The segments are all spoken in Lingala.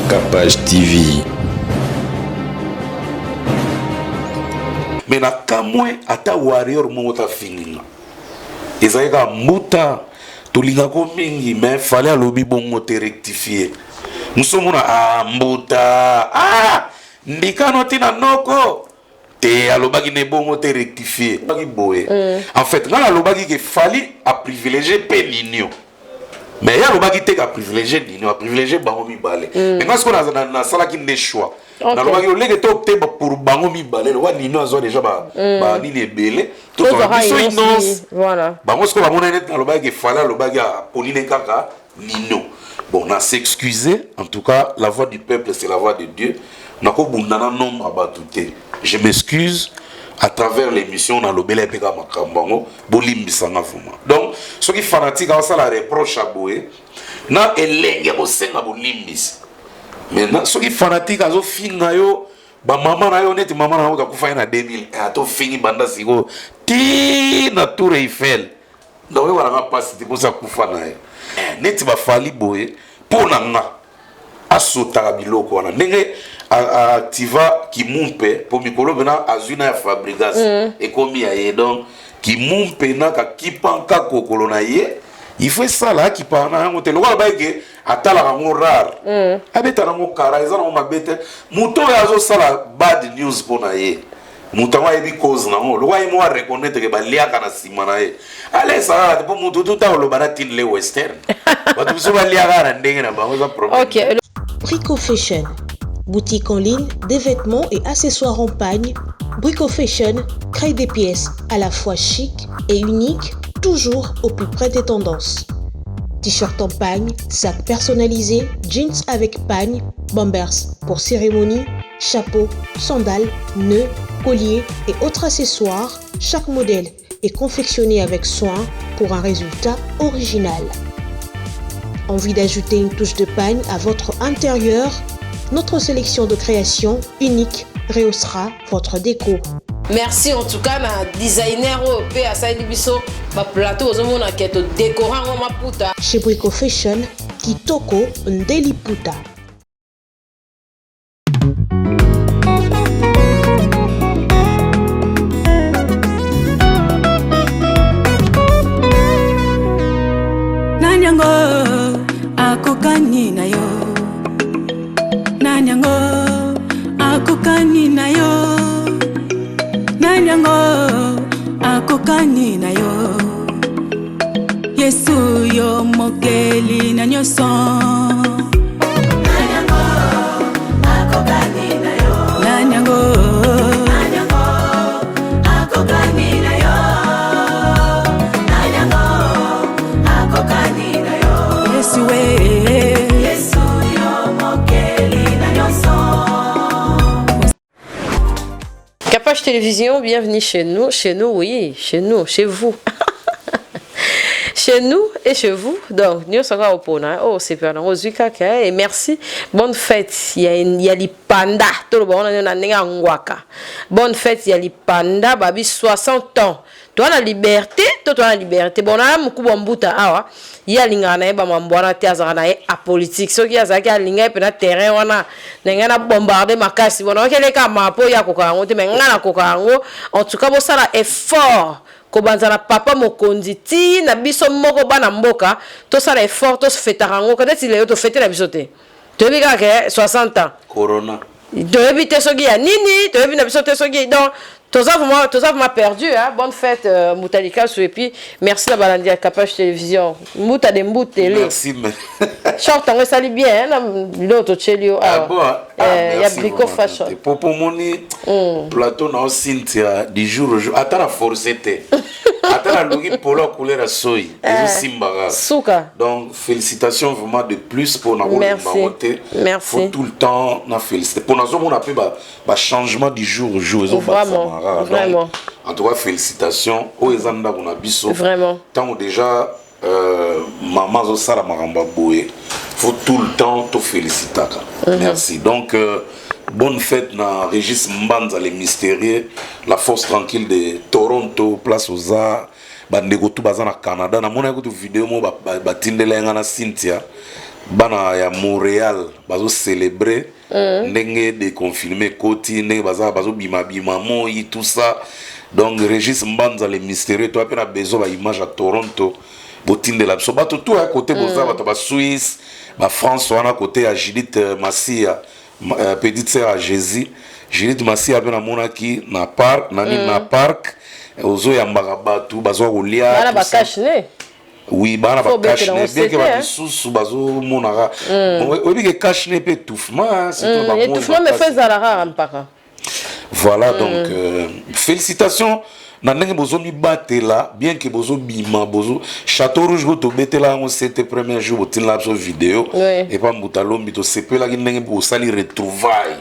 Capage TV. Mais na kamwe ata warrior moko ta fingi nga. Ezali kaka mbuta tolingako mingi mais fallait alobi bongo te rectifier. Muso mona ah mbuta ah ndikano tina noko te alobaki ne bongo te rectifier. Alobaki boye. En fait nga nalobaki ke Fally a privilégier pe Ninho. Mais ye alobaki te ka privilégier Ninho, a privilégier bango mibale. Mais nga sikoyo nasalaki nde choix. Nalobaki oleke to opte pour bango mibale, lokola Ninho azwa déjà ba ba nini ebele, tozwa biso Innoss. Voilà. Bango sikoyo bamona neti nalobaki ke Fally alobaki aponi ne kaka Ninho. Bon, na s'excuser, en tout cas, la voix du peuple c'est la voix de Dieu. Nakobunda na nombre ya bato te. Je m'excuse à travers l'émission nalobela ye mpe kaka makambo yango, bolimbisanga vraiment. Donc, soki fanatique asala reproche ya boye na elenge kosenga bolimbisi. Maintenant, soki fanatique azofinga yo ba mama na yo neti mama na yo akufa ye na 2001 atofingi banda sikoyo ti na Tour Eiffel. Donc oyo wana pasi te posa kufa na ye. Neti ba Fally boye po na nga asotaka biloko wana ndenge activa kimumpe po mikolo pena azwi na ya Fabregas ekomi ya ye. Donc kimumpe na kakipanka kokolo na ye il faut esala akipaka na yango te lokola bayeke atalaka yango rare abeta nango kara eza nango mabe te. Moto oyo azosala bad news mpo na ye, moto yango ayebi cause nango lokola ye moko areconnaître ke baliaka na nsima na ye alesaka te mpo motu tuta oloba na tine le western bato biso baliaka na ndenge na bango eza problème. Ok. Brico Fashion, boutique en ligne des vêtements et accessoires en pagne. Brico Fashion crée des pièces à la fois chic et uniques, toujours au plus près des tendances. T-shirt en pagne, sac personnalisé, jeans avec pagne, bombers pour cérémonie, chapeau, sandales, nœuds, colliers et autres accessoires. Chaque modèle est confectionné avec soin pour un résultat original. Envie d'ajouter une touche de pagne à votre intérieur? Notre sélection de créations unique rehaussera votre déco. Merci en tout cas na designer oyo pe asali biso ba plateau ozomona ke to décorer yango maputa. Chez Brico Fashion, kitoko nde liputa. Nani yango akokani na yo? Nani yango akokani na yo? Nani yango akokani na yo? Yesu yo mokeli na nyonso. Nani yango akokani na yo? Nani yango akokani na yo? Nani yango akokani na yo? Yesu we. Yesu yo mokeli na nyonso. Capage Télévision, bienvenue chez nous. Chez nous, oui, chez nous, chez vous. Chez nous et chez vous. Donc, nous sommes au Pona. Oh, c'est pas non, Zukaka. Et merci. Bonne fête. Il y a les pandas. Tout le monde a un Bonne fête, il y a les pandas. Babi, 60 ans. Toi, la liberté. Toi, toi, la liberté. Bon, on a un coup de mbuta. Ah, il y a l'ingana, il y a mambwana, il y a zana, il y a politique. Ce qui a ça, il y a l'ingana, il y a terrain, on a, on a bombardé ma casse. Bon, on a quelqu'un ma peau, il y a koka yango, mais ngana koka yango. En tout cas, bon, ça là est fort. Kobanza na papa mokonzi ti na biso moko bana mboka tosala effort tosfetaka yango neti lelo tofete na biso te toyebi kaka ke 60 ans corona toyebi te soki ya nini toyebi na biso te soki donc toza vraiment perdu hein. Bonne fête Mbuta Likasu et puis merci na balandi ya Capage Télévision Mbuta de Mbuta Télé. Merci mais short yango esali bien hein, na biloko totieli yo Ah awa. bon, ah, Ya merci Brico vraiment, Fashion. Tante. Popo moni plateau na Cynthia du jour au jour ata na forcé te. Ata na luki polo couleur ya soyi ezo simbaka. Suka. Donc félicitations vraiment de plus pour na Merci. kolimba te. Merci. Faut tout le temps na féliciter. Pour nazomona pe ba changement du jour au jour ezo Vraiment, bakisa maraka. Donc, vraiment. en tout cas félicitations oyo eza ndako na biso. Vraiment. Tango déjà maman azosala makambo ya boye, faut tout le temps to félicitaka. Merci. Donc bonne fête na Régis Mbanza le mystérieux, la force tranquille de Toronto, place aux arts. Bandeko tout baza na Canada, na mona kutu vidéo mo batindela nga na Cynthia. Bana ya Montréal bazo célébrer ndenge déconfinement ekoti, ndenge baza bazobimabima moi, tout ça. Donc Régis Mbanza le mystérieux, toa mpe na besoin baimage ya Toronto, botindela biso. Bato to ya côté boza, bato basuisse, bafrance wana, côté ya Judith Masia, petite sœur ya Jésus, Judith Masia mpe namonaki na parc nani, na parc ozoyambaka bato bazwa kolia. Bana tout ça. Bacache-nez. Oui, bana. Faut bacache-nez. obetela Bien que ngo sete, hein. bamisusu bazomonaka, oyebi ke cache-nez mpe étouffement, surtout na bamoi Étouffement, mais fo makasi. ezala kaka mpaka. Voilà, donc félicitations na ndenge bozomibatela, bien que bozobima, bozo Château Rouge bo tobetela yango sete premier jour, botinela biso video epa Mbuta Lombi, tosepelaki ndenge bosali retrouvaille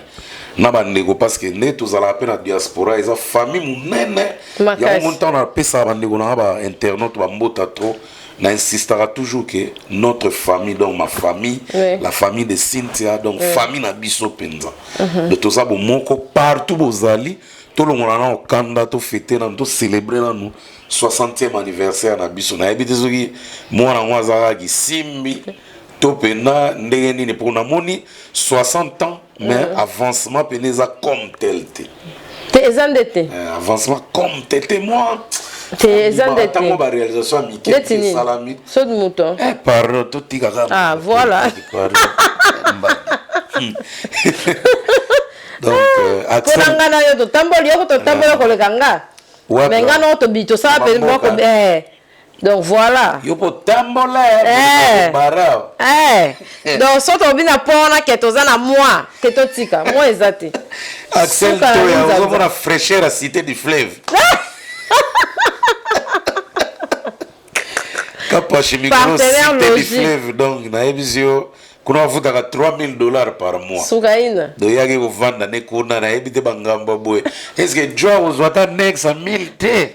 na bandeko, parce que nde tozalaka mpe na diaspora, eza famille monene. Makasi. Yango ntango napesaka bandeko nanga bainternaute bambota trop, na insistaka toujours que notre famille, donc ma famille, la famille de Cynthia, donc famille na biso mpenza. Donc toza bomoko partout bozali. Tolongola na okanda, tofete nanu, tocélébre nanu 60e anniversaire na biso. Nayebi te soki mwana yango azalaka kisimbi to mpena ndenge nini, mpo namoni 60 ans, mais avancement pene eza comme tel te. Te, eza nde te. Avancement comme tel te, moi. Te, eza nde te. Ntango baréalisation ya mike Neti nini? esalami. Saut de mouton. Eh, pardon, totika kaka. Ah, voilà. Pardon. Donc mpona Axel nga na yo totamboli, yoko totamboli koleka nga. Wapi? Mais nga nao tobi tosala mpe Bamboka. moko donc voilà. Yo mpo tambola. Bara. Donc so tobi na po wana ke toza na mwa te, totika mwa eza te. Axel Suka na Toya. linzanza. Ozomona fraîcheur ya Cité du Fleuve, Kapashi mikolo. Partenaire Cité du logique. Fleuve, donc nayebisi yo kuna bafutaka 3000 $ par mois. Suka ina. Donc yaki kovanda ne kuna, nayebi te bangambo boye. Est ce que jo akozwa ata nex ya 1000 te?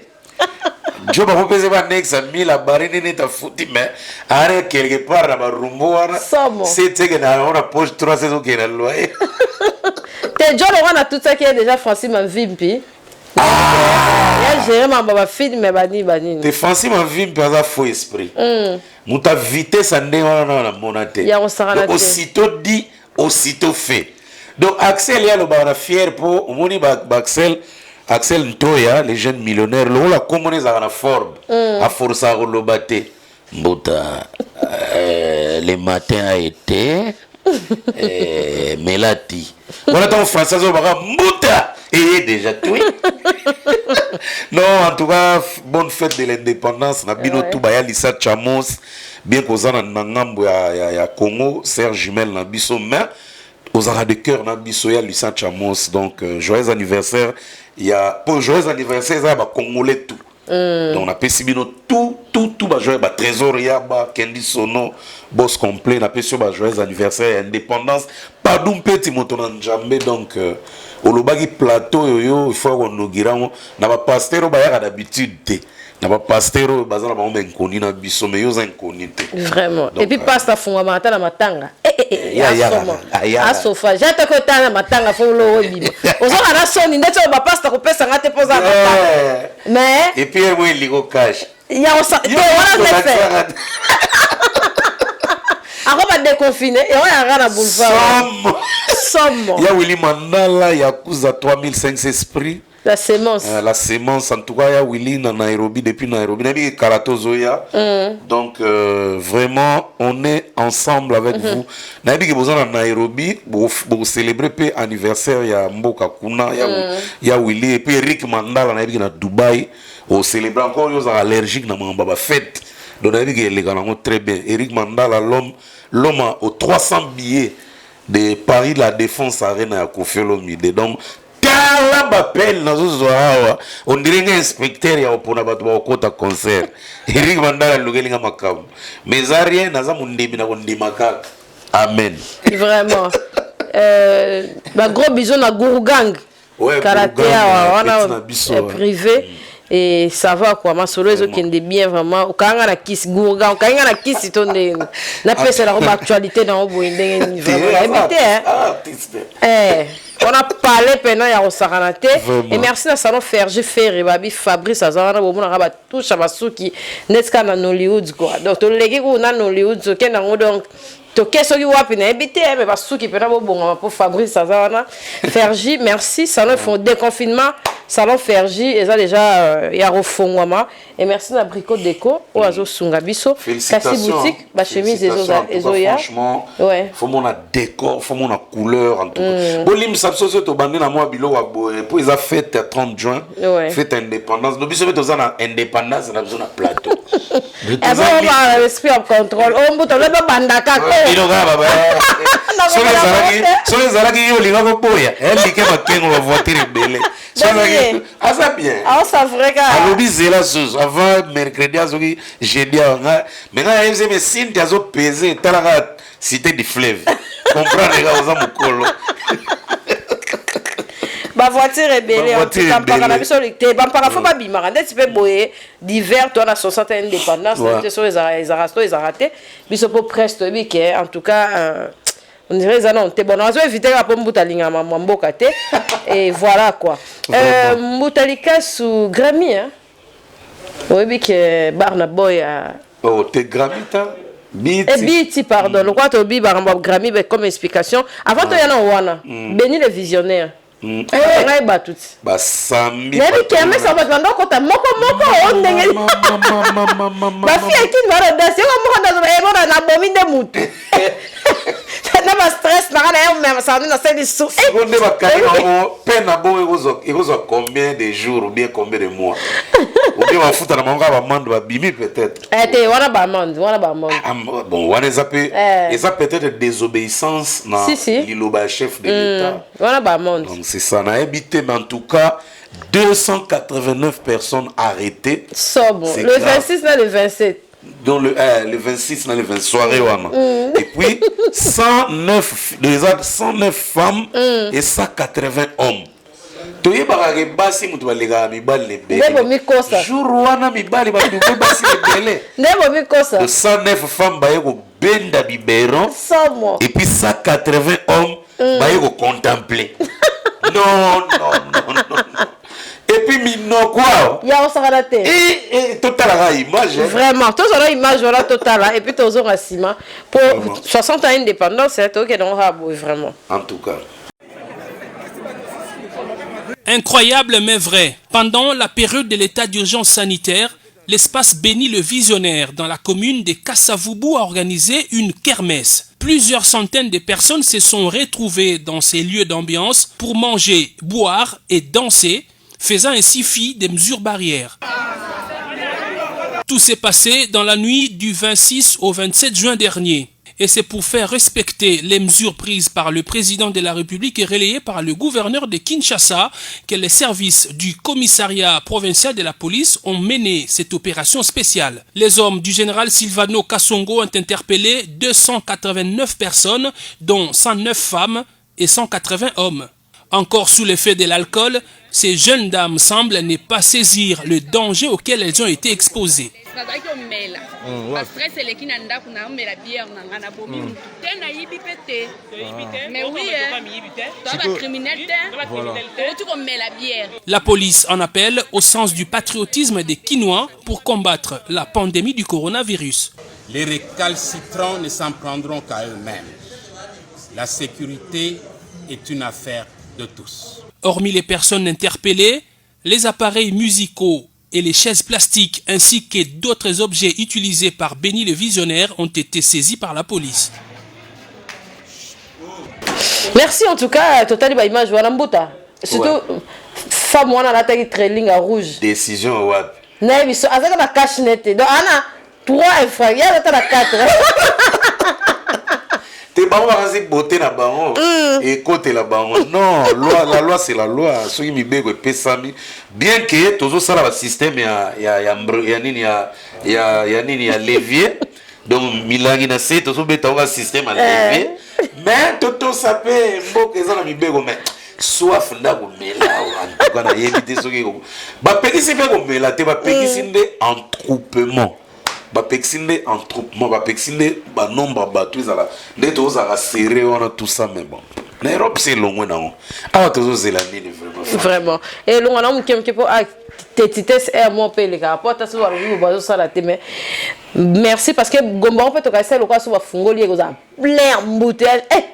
Jo bakopesa ba nex ya 1000, abari nini tafuti, mais are quelque part na barumbu wana. Somo. Se teke na yango na poche 3 ezokende na loyer. Te, jo lokwa natutaki ye déjà, Francis Mamvimpi ya géré mambo bafilme banini banini. Te, Francis Mavimpi aza faux esprit, moto a vitesse ya ndenge wana na namona te. Ya kosakana Donc, te. Aussitôt dit, aussitôt fait. Donc Axel ye alobaka na fier, mpo omoni baaxel, Axel Ntoya les jeunes millionnaires, lokola komona ezalaka na Forbes, aforsaka koloba te. Mbuta, le matin a été melati wana ntango français azolobaka mbuta eye déjà tui. Non, en tout cas, bonne fête de l'indépendance na bino. Tu baya Lisa Chamos, bien koza na ngambo ya Congo, sœur jumelle na biso, mais ozalaka de cœur na biso ya Lisa Chamos. Donc joyeux anniversaire ya po joyeux anniversaire eza ya bacongolais tout. Donc napesi bino tout, tout, tout bajoyeux, batrésor ya bakendi sono boss complet. Napesi yo bajoyeux anniversaire ya indépendance. Padu mpeti moto na Nzambe. Donc olobaki plateau oyo yo il faut konogir yango na bapasteur oyo bayaka d'habitude te, na bapasteur oyo baza na bango bainkoni na biso, mais yo oza inkoni te. Vraiment. Donc, Et puis pasta afungwamaka ata na matanga. Eh, eh, eh, Ya, asomo. ayaka. Asofa ja toki otala na matanga, fo lo obima ozoka na soni ndeti oyo bapasta kopesanga te mpo oza na matanga. Mais Et puis mo eliko cash. Ya kosa te wana ndefe ako badéconfine yango yaka na boulevard. Somo. Somo. Ya Willi Mandala Yakuza 3500 esprit. La semence. La sémence, en tout cas ya Willi na Nairobi, depuis Nairobi nayebi kala tozoya. Donc vraiment on est ensemble avec vous. Nayebi ke boza na Nairobi, bocélébrer mpe anniversaire ya mboka kuna ya Willi. Et puis Eric Mandala, nayebi ke na Dubai océlébrer encore. Yo ozala allergique na makambo ya bafête, donc nayebi ke eleka nango très bien. Eric Mandala, l'homme aux 300 billets de Paris La Défense Arena ya Koffi Olomide. Donc tala bapele nazozwa awa, on dirait nga inspecteur ya kopona bato bakokota concert. Erik Mandala alukeli nga makambo, mais eza rien, naza mondimi na kondima kaka. Amen. Vraiment, ba gros bisous na Guru Gang. Ouais, kala te Guru Gang, awa petit wana na biso, ouais. Privé et ça va quoi, masolo ezokende bien. Vraiment okanga na kisi, Guru Gang okanga na kisi to ndenge napeselako baactualité nango boye ndenge nini, vraiment nayebi te hein. Artiste. Eh, on a parlé pena ya kosakana te. Vraiment. Et merci na salon Ferge Ferre, babi Fabrice aza wana, bomonaka batouche basuki neti kaka na Nollywood quoi. Donc toleki kuna na Nollywood, tokende yango donc. Toke soki wapi nayebi te, mais basuki mpena bobongama mpo Fabrice aza wana. Fergi, merci. Salon fond déconfinement, salon Fergi eza déjà ya kofongwama. Et merci na Brico Deco oyo azosunga biso. Kasi boutique bachemise ezoya. Franchement, faut mona décor, faut mona couleur. En tout cas, bolimbisa biso so tobandi na mwa biloko ya boye mpo eza fête ya 30 juin, fête ya indépendance. No, biso mpe toza na indépendance na biso na plateau. Esprit ya contrôle oyo mbuta lobi babanda kaka. Bino kaka soki ezalaki yo olinga koboya elike bakengo bavoiture ebele, aza bien. Alobi zela susu avant mercredi, azoki jeudi awa. Nga me ngai nayebisi me Sinti azopese etalaka Cité du Fleuve, comprendre kaka oza mokolo. Bavoiture ebele bampaka na biso te, bampaka fo babimaka ndeti mpe boye divers to na 61 indépendance te. So ezalaka to ezalaka te, biso mpo presse toyebi ke en tout cas on dirait eza nano te. Bon, nazo éviter kaka mpo mbuta alingaka mwa mboka te. Et voilà quoi, mbuta Likasu, Grammy, hein? Oyebi ke Barna Boy Oh, te, Grammy ta. BET, BET, pardon. Lokwa tobi bakambo ya Grammy comme explication avant toya na wana. Béni le Visionnaire, ngai bato ti Basambi. Nayebi kermesse, bato banda okota moko moko o ndenge bafille akini bana danse yoko moko ndazo nabomi nde mutu na bastress nanga na ye mesana nasali su. Siko nde bakangi bango mpe na bongo, ekozwa combien de jours ou bien combien de mois, ou bien bafuta na bango kaka baamende, babimi peut-être? Te, wana baamende, wana baamende. Bon, wana eza mpe eza peut-être désobéissance na liloba ya chef de l'État. Wana baamende. Donc c'est ça, nayebi te, mais en tout cas 289 personnes arrêtées. Sobre le 26 na le 27. Dans le 26 na le 20 soirée wana. Et puis 109, déjà 109 femmes et 180 hommes. Toyebaka ke basi moto balekaka mibali ebele. Bomikosa. Jour wana mibali baduke basi ebele. Nde bomikosa. De 109 femmes baye kobenda biberon. Somo. Et puis 180 hommes baye kocontempler. Non, non, non, non. Et puis minoko awa. Ya osakana te. Totalaka image. Vraiment, tozala image wana, totala et puis tozonga nsima po 60 ans indépendance tokende ngo kaka boye vraiment. En tout cas. Incroyable mais vrai, pendant la période de l'état d'urgence sanitaire, l'espace Béni le Visionnaire dans la commune de Kassavubu a organisé une kermesse. Plusieurs centaines de personnes se sont retrouvées dans ces lieux d'ambiance pour manger, boire et danser, faisant ainsi fi des mesures barrières. Tout s'est passé dans la nuit du 26 au 27 juin dernier. Et c'est pour faire respecter les mesures prises par le président de la République et relayées par le gouverneur de Kinshasa que les services du commissariat provincial de la police ont mené cette opération spéciale. Les hommes du général Silvano Kassongo ont interpellé 289 personnes, dont 109 femmes et 180 hommes. Encore sous l'effet de l'alcool, ces jeunes dames semblent ne pas saisir le danger auquel elles ont été exposées. Nazalaki omela bastress eleki na ndako, naomela bière na ngai, nabomi mutu te, nayibi mpe te, mais oui, toa bacriminel te, touti komela bière. La police en appelle au sens du patriotisme des Kinois pour combattre la pandémie du coronavirus. Les récalcitrants ne s'en prendront qu'à eux-mêmes. La sécurité est une affaire de tous. Hormis les personnes interpellées, les appareils musicaux et les chaises plastiques ainsi que d'autres objets utilisés par Béni le Visionnaire ont été saisis par la police. Merci en tout cas, totali ba image wana, mbuta. Surtout femme wana alataki trailing ya rouge. Décision wapi? Nayebi so azalaki na cache-nez te. Donc ana 3 infra, ye azata na 4. Te, bango bakasi beauté na bango ekotela bango. Non, loi, la loi c'est la loi. Soki mibeko epesami, bien que tozosala basystème ya nini, ya nini, ya levier, donc milangi na se, tozobeta oka système ya levier, mais totosa mpe mboka eza na mibeko. Mais soif nda komela, en tout cas nayebi te soki bapekisi mpe komela te. Bapekisi nde attroupement, bapekisi nde attroupement, bapekisi nde banombre ya bato ezala nde tozalaka serré wana, tout ça. Mais bon, Na Europe se elongwe nango. Awa tozozela nini vraiment? Vraiment. Elongwa na moke moke po tetitesse air moko mpe elekaka po ata soki balobi bazosala te. Mais merci, parce que Gomba ngo mpe tokanisa lokola so bafungoli, ekozala plein embouteillage, eh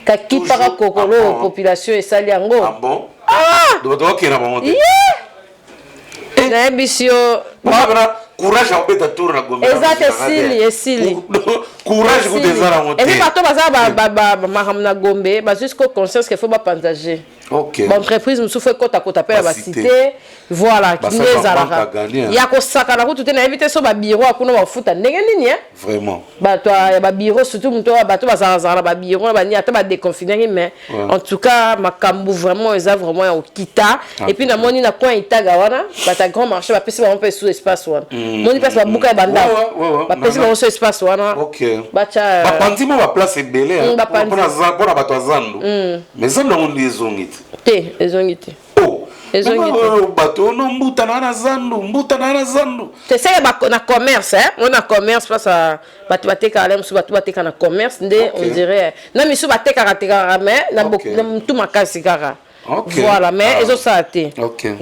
kakipaka kokolo. Ah bon? Population esali yango. Ah bon? Ah! Donc tokokenda bango te. Nayebisi yo. Bana courage ya kobeta tour na Gombe. Eza te, esili, esili. Courage kuta eza nango te. Et puis bato baza makambo na Gombe, bazwi siko conscience ke faut bapanza g baentreprise mosusu, faut ekotakota mpe ya bacité. Voilà, nde ezalaka ya kosakana kutu te. Nayebi te so babiro akuna bafuta ndenge nini. Vraiment. Bato ya babiro, surtout moto, bato bazalazala na babiro na banini, ata badéconfinaki, mais en tout cas makambo vraiment eza vraiment ya kokita. Et puis namoni na coin Itaga wana, bato ya grand marché bapesi bango mpe sous espace wana. Moni place babuka ya bandako, bapesi bango so espace wana. Batya bapandi mwa baplace ebele mpona bato ya zandu, mais zandu yango nde ezongi te. Te, ezongi te. Ezongi te. Bato ono mbuta na na zandu, mbuta na na zandu. Te, seke na commerce o na commerce, place bato batekaka le mosusu, bato bateka na commerce nde on dirait na misu batekaka tekaka, mais na mutu makasi kaka. Voilà, mais ezosala te,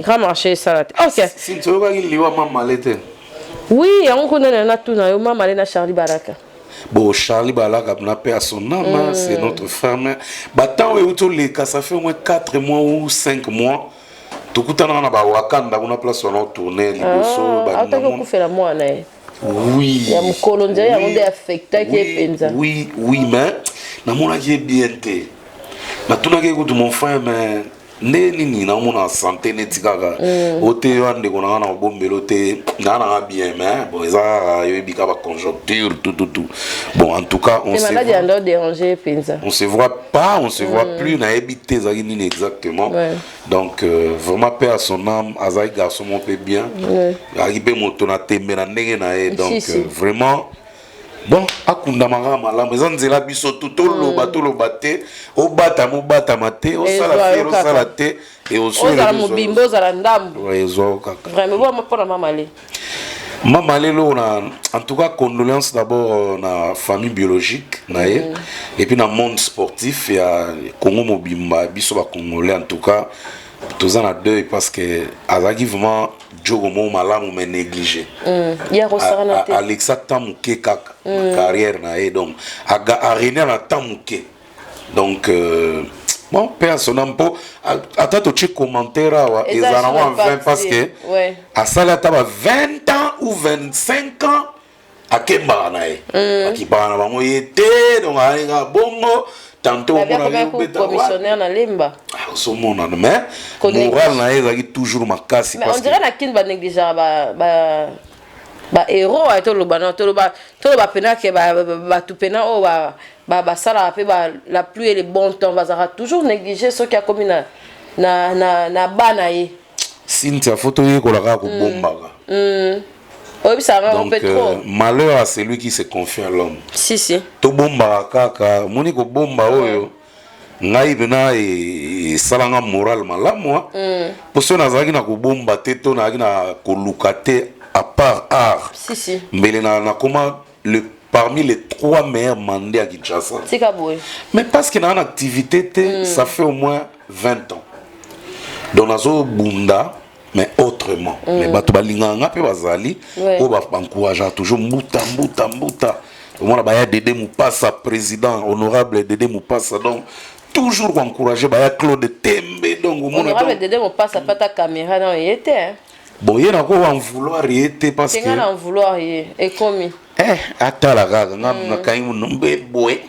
grand marché esala te. Ok. Sinti, oyokaki liwa Mamale te? Oui, yango kuna na natuna yo, Mamale na Charlie Baraka. Bon, Charlie Balaka na paix à son âme, c'est notre frère, mais batango euti oleka, ça fait au moins 4 mois ou 5 mois tokutanaka na bawakanda kuna, place wana otourne liboso. Autaki okufela mwana ye. Oui. Ya mokolo nzela yango nde affectaki ye mpenza. Oui, mais namonaki ye bien te. Natunaki ye kutu: "Mon frère, mais nde nini? Naomona santé neti kaka o te wa ndeko na nga na kobombelo te, naa nanga bien, mais bon, eza kaka yoyebi kaka baconjoncture, tout tout tout." Bon, en tout cas on se maladi ando déranger mpenza. On se voit pas, on se voit plus, nayebi te ezalaki nini exactement. Donc vraiment, paix à son âme. Azalaki garçon moko mpe bien, azalaki mpe moto na tembe na ndenge na ye. Donc vraiment, bon, akundamaka malamu. Eza nzela biso tu toloba, toloba te, obatama, obatama te, osala fiere, osala te. Ozala mobimba, ozala ndambo. Ezwa kaka. Vraiment, bo mpona Mamale. Mama lelo na, en tout cas condoléances d'abord na famille biologique na ye et puis na monde sportif ya Congo mobimba, biso bacongolais. En tout cas toza na deuil parce que azalaki vraiment jogo moko malamu mais négligé. Ya kosakana te. Alekisa temps moke kaka na carrière na ye, donc arenia na temps moke. Donc bon, paix à son âme. Mpo ata totie commentaire awa, ezala nango en vain, parce que asali ata ba 20 ans ou 25 ans akembaka na ye, akipaka na bango ye te. Donc alinga bongo tantôt. Commissionnaire na Lemba. Ozomonana, mais moral na ye ezalaki toujours makasi. On dirait na Kini banégligeaka bahéros. Aye, toloba no, toloba, toloba mpena ke bato mpena oyo basalaka mpe la pluie et le bon temps bazalaka toujours négligé soki akomi na bana ye. Cynthia, faut toyekola kaka kobombaka. Oyebisaka ngo mpe trop. Malheur à celui qui se confie à l'homme. Si si. Tobombaka kaka. Omoni kobomba oyo ngai mpena esalanga moral malamu, mpo soki nazalaki na kobomba te to nazalaki na koluka te, à part art, si si mbele nakoma le parmi les trois meilleurs mandés à Kinshasa. Tika boye. Mais parce que na une activité te, ça fait au moins 20 ans. Donc nazobunda mais autrement. Mais bato balingaka nga mpe bazali oyo baencourageaka toujours mbuta, mbuta, mbuta. Omona baya Dede Mupasa, président honorable Dede Mupasa, donc toujours koencourage baya Claude Tembe. Donc omona honorable Dede Mupasa pata caméra na ye te. Bon, ye nako en vouloir ye te parce que nga na en vouloir ye ekomi. Eh, atala kaka nga nakangi mbe boye.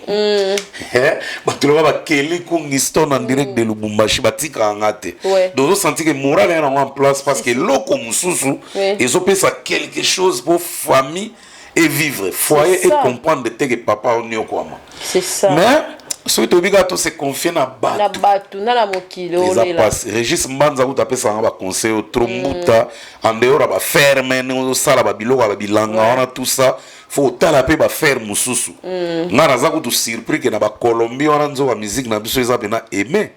Bato loka bakeli Kungiston en direct de Lubumbashi, batikaka nga te. Donc ozosentir que moral ya nango en place, parce que eloko mosusu ezopesa quelque chose po famille et vivre foyer et comprendre te que papa oniokwama. C'est ça. Mais soki toyebi kaka tose confie na bato, na bato na mokili. Eza pasi. Régis Mbanza kuta apesaka baconseil oyo trop mbuta en dehors ya baferme, ndenge ozosala babiloko ya babilanga wana, tout ça, faut otala mpe baferme mosusu. Ngai naza kutu surpris ke na bacolombie wana, nzoka musique na biso eza mpena aimé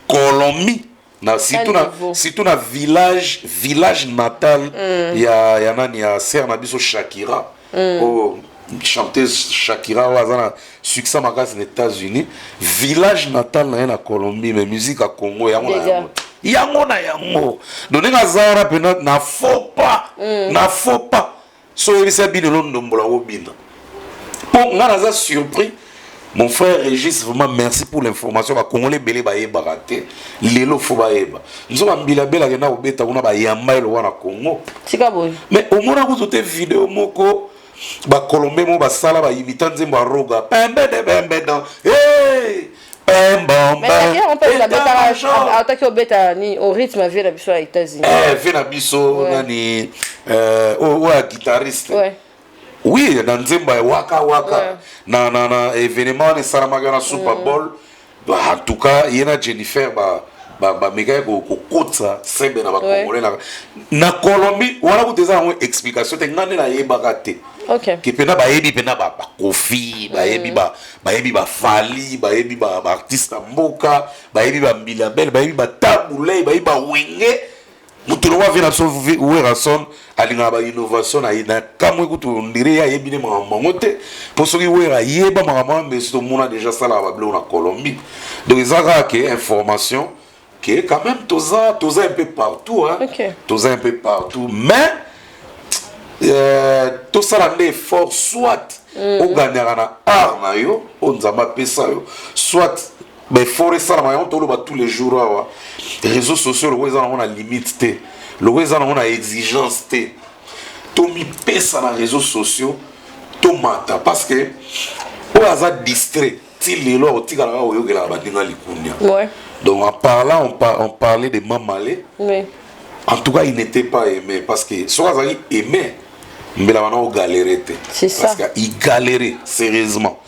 Colombie, na surtout na surtout na village natal ya nani, ya sœur na biso Shakira. Oh. Chanteuse Shakira oyo aza na succès makasi na États-Unis, village natal na ye na Colombie, mais musique ya Congo yango na yango, yango na yango. Donc ndenge aza wana mpena na faux pas, na faux pas. So oyebisa bino elo ndombola kobina mpo nga naza surpris. Mon frère Régis, vraiment merci pour l'information. Bacongolais ebele bayebaka te, lelo fo bayeba. Nzoka Mbila Bela akenda kobeta kuna, bayamba ye lokwa na Congo. Tika boye. Mais omona kutu te video moko bakolombe mo basala, bayimita nzembo ya Roga, pembede pembedan, hey! Ataki obeta nini au rythme ya vie na biso ya États-Unis. Vie na biso nani, oyo ya guitariste, oui, na nzembo ya Waka Waka, na événement wana esalamaki na Super Bowl. En tout cas ye na Jennifer bamekaki kokotisa sebe na bacongolais na Colombie wana. Kutu eza yango explication te, nga nde nayebaka te ke mpena bayebi mpena baKoffi, bayebi, bayebi baFally, bayebi baartiste ya mboka, bayebi baMbilia Bel, bayebi baTabu Ley, bayebi baWenge. Moto lokwa vie na biso Werrason alingaka bainnovation na kamwe. Kutu ndire ye ayebi nde makambo yango te, mpo soki Wera ayeba makambo wana, mbesi tomona déjà asalaka babiloko na Colombie. Donc eza kaka ke information ke quand même toza un peu partout, hein? Toza un peu partout, mais tosala nde effort, soit ogagnaka na art na yo oyo Nzambe apesa yo, soit baeffort esalama. Yango toloba tous les jours awa, réseaux sociaux loko eza nango na limite te, loko eza nango na exigence te. Tomipesa na réseaux sociaux, tomata, parce que oyo aza distrait ti lelo akotikala kaka koyokelaka bandinga likunia. Donc en parlant, on parlait de Mamale. En tout cas, il n'était pas aimé, parce que soki azalaki aimé, mbela wana ogalere te. C'est ça. Parce que il galérait sérieusement.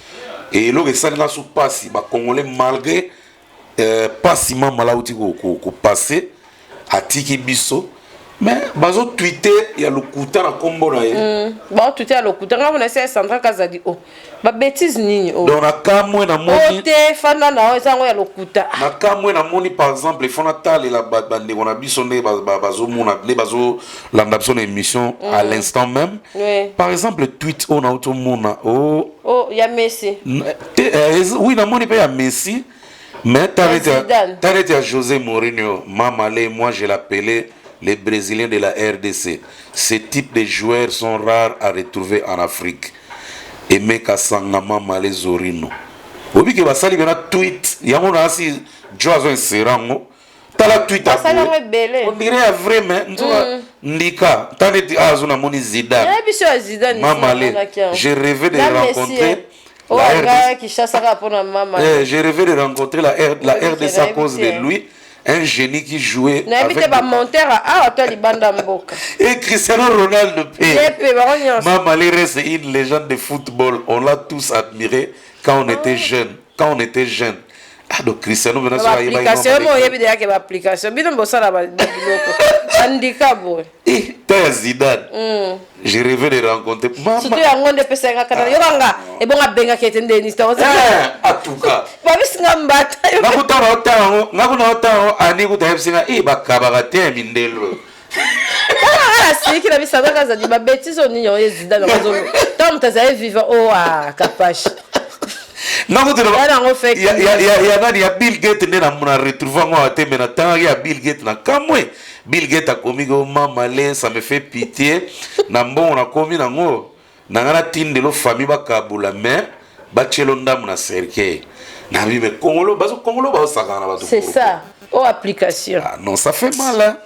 Et eloko esalinga so mpasi, bacongolais, malgré mpasi Mamala auti kopase, atiki biso, mais bazotwite ya lokuta na nkombo na ye. Baotwite ya lokuta. Nga mona esi Sandra Kazadi o babêtises nini o. Donc na kamwe namoni. O te, fanda na o, eza yango ya lokuta. Na kamwe namoni, par exemple, ifo natalela bandeko na biso nde bazomona, nde bazolanda biso na émission à l'instant même. Par exemple, tweet oyo nauti omona o. O ya Messi. Te, oui, namoni mpe ya Messi, mais Zidane. Tarete ya José Mourinho: "Mamale, moi je l'appelais les Brésiliens de la RDC. Ces types de joueurs sont rares à retrouver en Afrique. Emeka Sanga Mamale Zorino." Oyebi ke basali mpena tweet yango na asi jo azo insere yango. Tala tweet. Basali yango ebele. On dirait ya vrai, mais nzoka ndika ta neti azo namoni Zidane. Nayebi biso ya Zidane. Mamale, j'ai rêvé de rencontrer oyo anga Kinshasa kaka mpona mama. Eh, j'ai rêvé de rencontrer la RDC à cause de lui, un génie qui jouait. Nayebi te bamontere awa to libanda mboka. Et Cristiano Ronaldo. Ye mpe bango nyonso. Mamale reste une légende de football. On l'a tous admiré quand on était jeune. Quand on était jeune. Ah, donc Cristiano maintenant sur application mo oyebi deyake baapplication bino bosala biloko bandika boye. Eh, ta Zidane. J'ai rêvé de rencontrer. Mama. Surtout yango nde epesaka kaka yokanga ebongo abengaki ete ndeni. En tout cas. Babisinga mbata. Ngakutana otango, ngakuna otango ani kuta yebisinga eh bakabaka te ya mindelo. Asiliki na biso kaka azali babêtises oyo nini oyo Zidane azolo ntango moto azali vivant o kapache. Nango ya nani, ya Bill Gate nde na retrouve yango awa te, me natangaki ya Bill Gate na kamwe. Bill Gate akomi ko Mamale, ça me fait pitié na mbongo nakomi nango na nga natindelo famille bakabula, mais batielo ndambo na cercueil na bi. Mais Kongolo bazo, Kongolo bazosakana na bato. C'est ça o application. Ah non, ça fait mal, hein.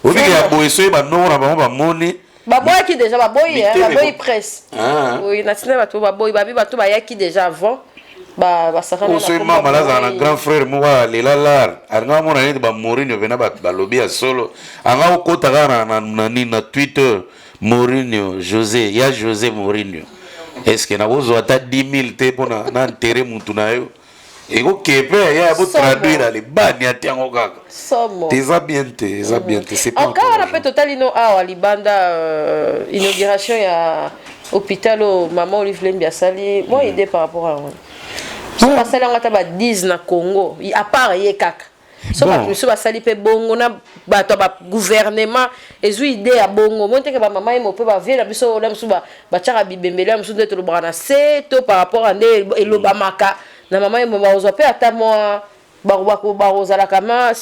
Obike ya boye soki banoko na bango bamoni. Baboyaki déjà, baboyi, baboyi presse. Oui, na ntina bato baboyi, babi bato bayaki déjà avant. Basakana. Soki mama azala na grand frère moko alela lar, alinga amona neti baMourinho mpena balobi ya solo, anga okota kaka na nini, na Twitter, Mourinho José, ya José Mourinho, est ce que nakozwa ata 10 000 te mpona na enterre mutu na yo? Ekoke mpe ya botraduire alebani ate yango kaka. Somo. Eza bien te, eza bien te, c'est pas. Encore wana mpe totali no awa libanda, inauguration ya hôpital oyo mama Olive Lembi asali. Mwa idée par rapport à yango, basali yango ata ba 10 na Congo à part ye kaka. So bato misusu basali mpe bongo na bato ya bagouvernement ezwi idée ya bongo. Omoni teke bamama ye mo mpe bavie na biso na mosusu batiaka bibembeli ya mosusu nde tolobaka na se to par rapport a nde elobamaka na mama ye mo, bakozwa mpe ata mwa bakozalaka ma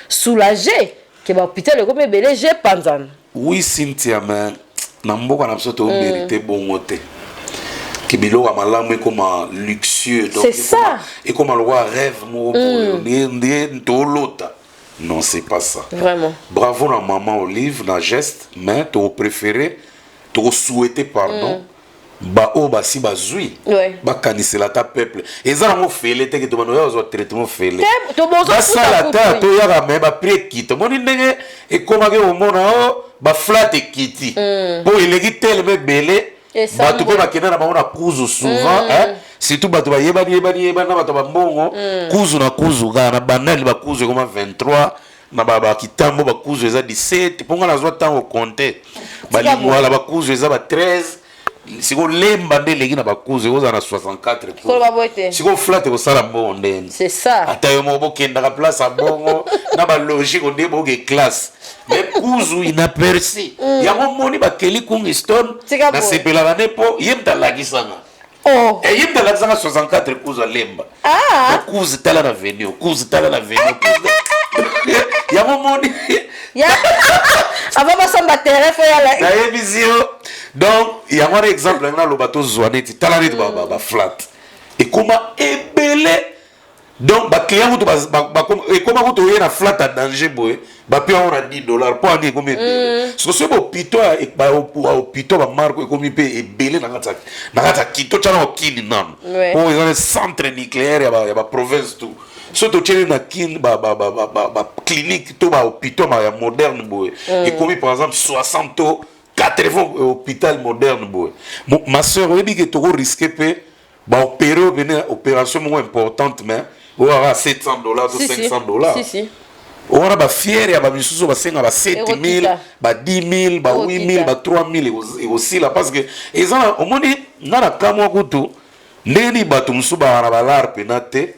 soulagé ke bahôpital ekomi ebele je panzana. Oui, Cynthia, mais na mboka na biso tomérite bongo te, ke biloko ya malamu ekoma luxueux. C'est ça. Ekoma lokola rêve moko boye nde tolota. Non, c'est pas ça. Vraiment. Bravo na maman Olive na geste, mais tokopréféré, tokosouhaite, pardon, baoyo basi bazwi bakanisela ata peuple. Eza nango fele te ke tobanda oya kozwa traitement fele. Basala ta toyaka, me baprix ekita. Omoni ndenge ekomaki, omona o baflat ekiti mpo eleki telema ebele. Bato mpe bakenda na bango na kuzu souvent, surtout bato bayebani yebani yebani na bato bambongo, kuzu na kuzu kaka na bandali. Bakuzu ekoma 23, na bakitambo bakuzu eza 17, mpo nga nazwa ntango compte balingwala bakuzu eza ba 13. Sikoyo Lemba nde eleki na bakuzu, ekozala na 64. Sikoyo flat ekosala mbongo ndeni? C'est ça. Ata yo moko bokendaka place ya bongo na balogique nde boke classe, mais kuzu inaperçu. Yango moni bakeli Kungi Stone, nasepelaka nde mpo ye moto alakisanga. Ye moto alakisanga 64 kuzu alemba. Kuzu tala na venue, kuzu tala na venue, yango moni. Avant basomba terrain, fo yala. Nayebisi yo. Donc yango wana exemple yango naloba, tozwa neti, tala neti baflat ekoma ebele. Donc baclient kutu ekoma kutu oye na flat ya danger boye, bape yango na 10 $, mpo ani ekomi ebele. Siko soki bahôpitaux bamarque ekomi mpe ebele na kati ya kini, totyana okini nano mpo eza na centre nucléaire ya baprovince tout. So totyeli na Kini baclinique to bahôpitaux ya moderne boye, ekomi par exemple 60 to 80 hôpital moderne boye, ma sœur, oyebi ke tokorisque mpe baopéré oyo pene opération moko importante, mais oyo aka 700 $ to 500 $. Wana bafiere ya bamisusu basenga ba 7000, ba 10 000, ba 8000, ba 3000 ekosila, parce que eza, omoni nga na kamwa kutu ndenge nini bato mosusu baa na balare mpena te,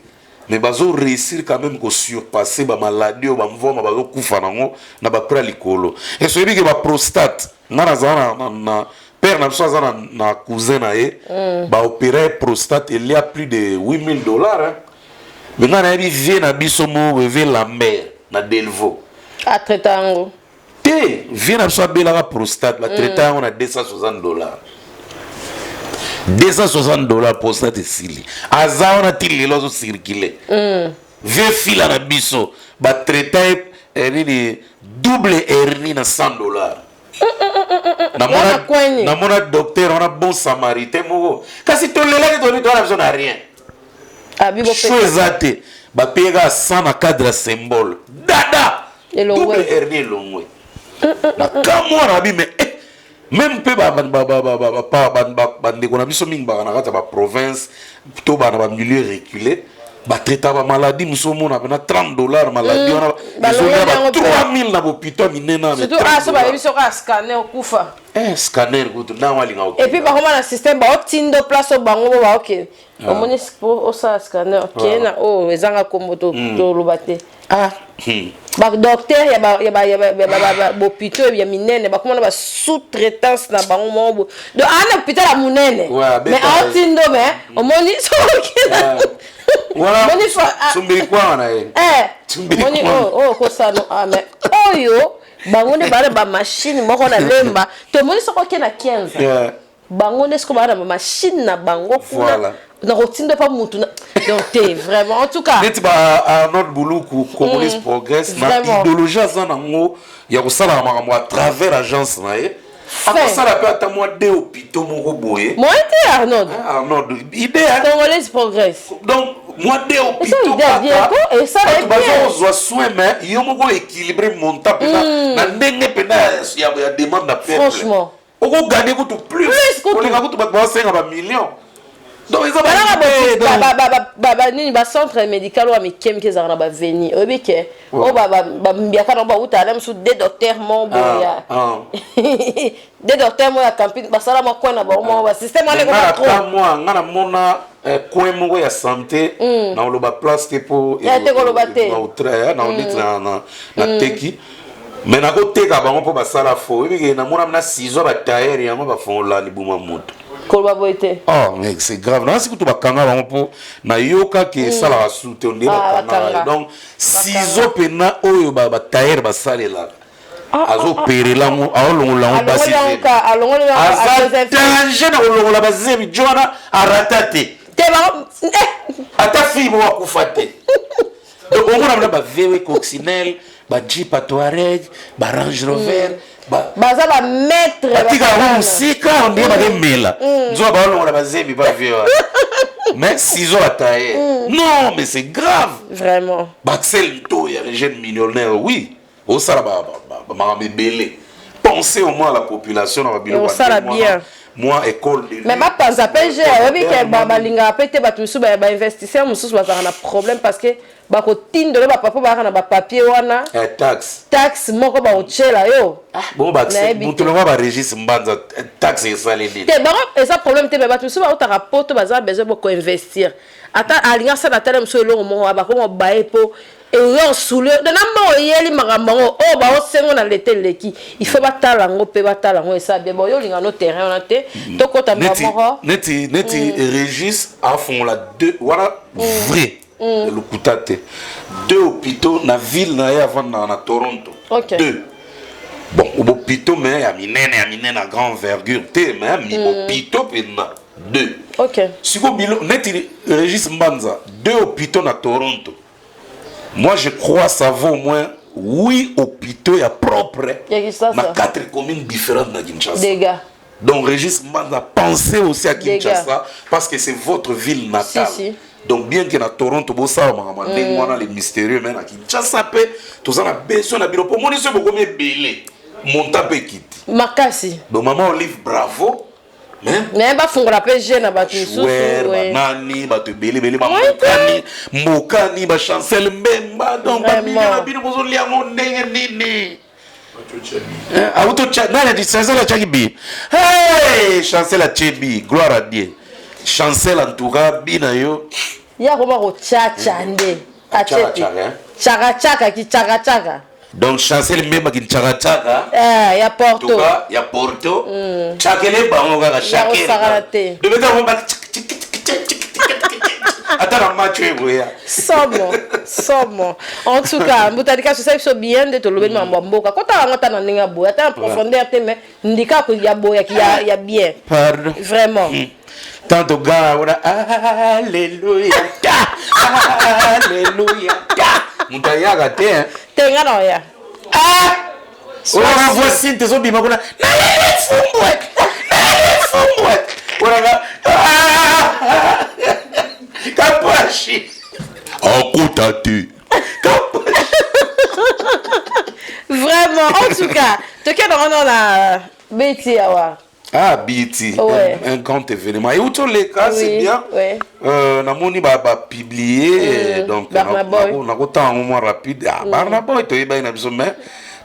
mais bazo réussir quand même kosurpasser bamaladie oyo bamvoma bazokufa nango na baprix ya likolo. Eso oyebi ke baprostate, nga nazala na père na biso aza na cousin na ye, baopéra ye prostate, elia plus de 8000 $, hein. Mais nga nayebi vie na biso moko, vie Lambert na Delvaux. Atraita yango? Te, vie na biso abelaka prostate, batraita yango na 260 $, 260 $, prostate esili. Aza wana ti lelo azocircule. Vie fila na biso batraita ye nini, double hernie na 100 $. Namona docteur wana, bon samaritain moko, kasi tolelaki, toni towana biso na rien so eza te, bapeye kaka 100 na cadre ya symbole dada, double hernie elongwe. Na kamwa na bi, mais même mpe bandeko na biso mingi baka na kati ya baprovince to bana bamilieu reculé, batraita bamaladie mosusu, omona pena 30 $ maladie wana ezolia ba 3000 na bopito ya minene. Surtout so bayebi soki scanner, okufa. Scanner kutu ntango alinga. Et puis bakoma na système, baotindo place oyo bango mo baokende, omoni osala scanner, okeye na oyo ezanga kombo, toloba te. Badocteur ya bopito ya minene bakoma na basous-traitance na bango moko bo. Donc aa na hôpital ya monene, mais aotindo, mais omoni soki kwanga na ye. Omoni oyo okosano, mais oyo bango nde baa na bamachine moko na Lemba. Tomoni soki oke na 15, bango nde sikoyo baa na bamachine na bango kuna na kotinda mpa mutu. Donc te, vraiment, en tout cas. Neti ba Arnold Buluku, Congolais Progress, na idéologie aza nango ya kosalaka makambo à travers agence na ye, akosala mpe ata mwa de hôpitaux moko boye. Moyen te, Arnold. Arnold, idée. Congolais Progress. Donc mwa de hôpitaux, bato bazozwa soin, mais yo moko équilibré montant mpena na ndenge mpena ya demande na peuple. Franchement. Okoganye kutu plus, kolinga kutu bato baosenga bamillion. Donc eza ba nini, ba centre médical oyo ya mike mike ezalaka na baveni, oyebi ke oyo bambiaka nango, bauta na mosusu de docteur mo boya, de docteur mo ya campine, basala mwa coin na bango moko, basystème wana ekoma trop. Mwa nga namona coin moko ya santé, na oloba place te mpo te koloba te. Na neti na teki, mais nakoteka bango mpo basala fo. Oyebi ke namona na ciseau batailleur yango bafongola libuma moto. Koloba boye te. Oh, mais c'est grave. Nasi kutu bakanga bango mpo nayokaki esalaka su te nde bakanga. Donc ciseau mpena oyo batailleur basalelaka, azoperela yango, aolongola yango basi, aza danger na kolongola bazemi. Jo wana arata te, ata fille moko akufa te. Donc omona mna ba VW Coccinelle, ba Jeep a Touareg, ba Range Rover. Baza bamaître. Batika yango mosika, ondie bakemela nzoka baolongola bazemi ba vieux wana, mais ciseau bataye. Non, mais c'est grave. Vraiment. Baxel Ntoya, les jeunes millionnaires, oui, osala makambo ebele, pensez au moins à la population na babiloko. Osala bien. Moi, école de Mais bapanza mpe je oyebi ke balingaka mpe te. Bato mosusu, bainvestisseur mosusu bazalaka na problème parce que bakotindela bapapa, bayaka na bapapier wana. Taxe. Taxe moko bakotiela yo. Bon, moto longo barégis Mbanza, taxe esali nini? Te, bango eza problème te, mais bato mosusu bautaka poto, baza besoin bokoinvestir, ata alingi asala tala mosusu eloko moko, bakoma baye mpo eyo osule na mbongo eyeli makambo yango oyo baosengo na leta eleki. Il faut batala yango mpe batala yango esa bien. Bon, yo olinga no terrain wana te, tokota mbala moko. Neti Régis afongola deux wana, vrai, lokuta te, deux hôpitaux na ville na ye avandaka na Toronto. Deux, bon, hôpitaux, mais ya minene, ya minene, ya grand envergure te, mais mi hôpitaux mpenza deux. Sikoyo bilo neti Régis Mbanza, deux hôpitaux na Toronto, moi je crois ça vaut au moins huit hôpitaux ya propre Ya Kinshasa. Na quatre communes différentes na Kinshasa. Dégâts. Donc Régis Mbanza, pensez aussi à Kinshasa parce que c'est votre ville natale. Si, si. Donc bien que na Toronto bosala makambo ya ndenge wana, les mystérieux, mais na Kinshasa mpe toza na besoin na bino, mpo moni so bokomi ebele, monta mpe ekiti. Makasi. Donc Mama Olive, bravo, mais Mais bafungola mpe je na bato misusu. Joueur, banani, bato ebele ebele, bambokani mbokani, bachancel Mbemba, donc Vraiment. bamilio na bino bozolia yango ndenge nini? Auto nani ati Chancel atiaki bi? Hey, Chancel atie bi, gloire à Dieu. Chancel, en tout cas, bi na yo. Ye akoma kochacha nde atie te. Tchaka, hein? Chakachaka, kichakachaka. Donc Chancel Mbemba kinchakachaka. Eh, ya En tout Porto. cas ya Porto, chakele bango kaka. Ya kosakana te. Ata na match oyo ekoya. Somo, somo. En tout cas, mbutalika tosali biso bien nde tolobeli makambo ya mboka. Kotala yango ata na ndenge ya boye, ata na profondeur te, mais ndika ya boyaki ya bien. Pardon. Vraiment. Tanto gars wana, alleluya, alleluya, moto ayaka te, hein. Te, nga na oya. Oyoka voici tezobima kuna, naleli fumbwe, naleli fumbwe, onaka kapashi akota te. Vraiment, en tout cas, tokende wana na beti awa. Ah, BET, un grand événement. Et où toleka, c'est bien. Namoni ba ba publier, donc Barna Boy. nakotanga yango mwa rapide. Ah, Barna Boy toyebaki na biso, mais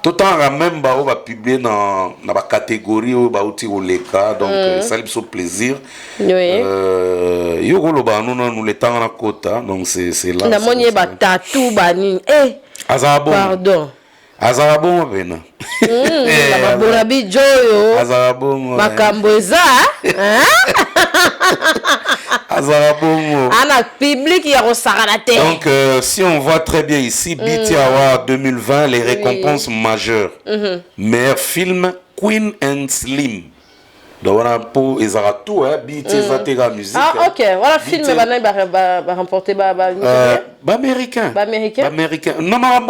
totangaka même bao bapublier na bacatégorie oyo bauti koleka, donc esali biso plaisir. Yo koloba no nanu letanga na kota, donc c'est là. Namoni ye batatu banini, eh. Azala bongo. Pardon. Azala bongo pena. Na babola bijo oyo. Azala bongo, eh. Makambo eza, hein? Azala bongo. Ana public ya kosakana te. Donc, si on voit très bien ici, BET Award 2020, les récompenses majeures. Meilleur film, Queen and Slim. Donc, on a pour ezara tout, hein, BET eza musique. Ah. Hein. Ok, voilà, film. BET. Banani baremporte ba Ba américain. Ba américain? Ba américain. Non, non,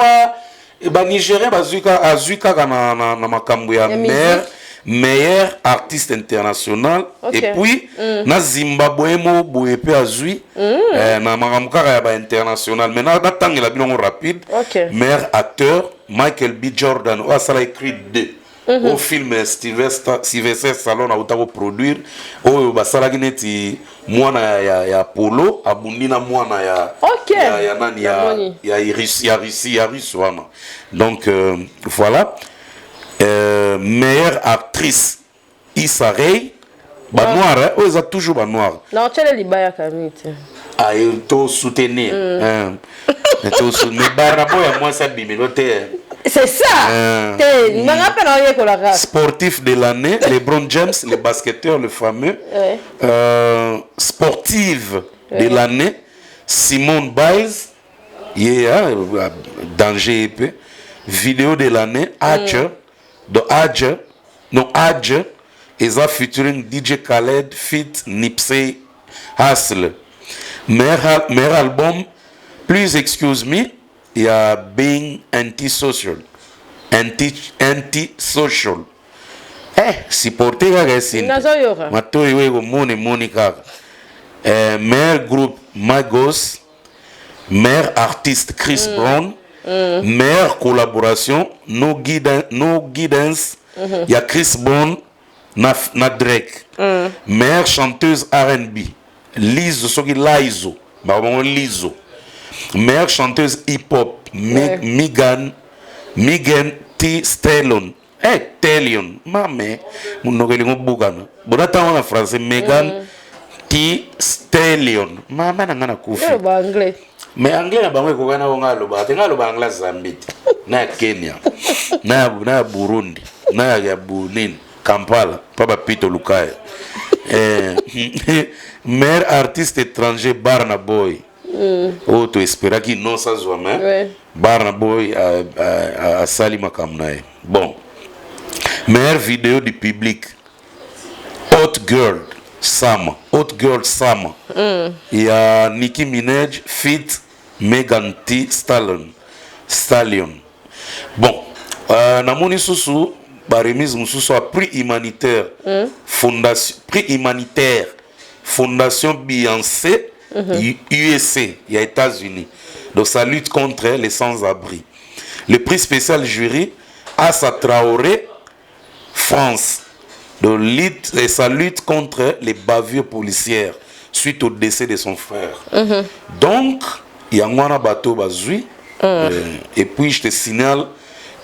ba nigérien bazui ka azui kaka na makambo ya Ya meilleur musique. Meilleur artiste international. Et puis na Zimbabwe mo boye pe azui na makambo kaka ya ba international, mais na natangela bino ngo rapide. Meilleur acteur, Michael B Jordan oyo asala Creed 2, au film Sylvester Stallone auta koproduire, oyo basalaki neti Mwana ya Apollo abundi na mwana ya okay. ya nani ya Russie, ya Russe wana. Donc voilà. Meilleure actrice Issa Rae, ba noir, hein, oyo eza toujours ba noir. Na otiele libaya kami te. Ah, to soutenir. Hein. Mais Barna Boy ya mwasi abimelo te. C'est ça. Te nanga mpe na oyekolaka. Sportif de l'année, LeBron James, le basketteur, le fameux. Ouais. Sportive de l'année, Simone Biles, yeah, danger épais. Vidéo de l'année, Archer, de Adje, non Adje, eza featuring DJ Khaled, feat Nipsey Hussle. Meilleur album, Please Excuse Me, il y a Being Antisocial. Antisocial. Eh, supporter kaka esini. Nazoyoka. Matoi weko moni moni kaka. Meilleur groupe Migos, meilleur artiste Chris Brown, meilleure collaboration No Guidance, il y a Chris Brown na Drake. Meilleure chanteuse R&B Lizzo, soki Lizzo, ba Lizzo. Meilleure chanteuse hip-hop Megan Thee Stallion. Eh, Stallion, mame, munoko elingo bukana. Bona tango na français Megan Thee Stallion. Mama na ngana kufi. Yo ba anglais. Mais anglais na bango ekokana ngo ngalo te ngalo ba anglais Zambie, na Kenya, na Burundi, na ya Bunin, Kampala, papa Pito Lukaya. Meilleur artiste étranger Barna Boy. Oh, tu espérais qu'il non ça soit mais Barna Boy a sali makambo na ye. Bon. Meilleure vidéo du public. Hot Girl Summer. Hot Girl Summer. Il y a Nicki Minaj feat Megan Thee Stallion. Bon, namoni susu ba remise mususu a prix humanitaire. Fondation prix humanitaire Fondation Beyoncé USA, il y a États-Unis. Donc ça lutte contre les sans-abri. Le prix spécial jury Assa Traoré France. Donc lutte, et sa lutte contre les bavures policières suite au décès de son frère. Donc il y a un bateau bazui. Et puis je te signale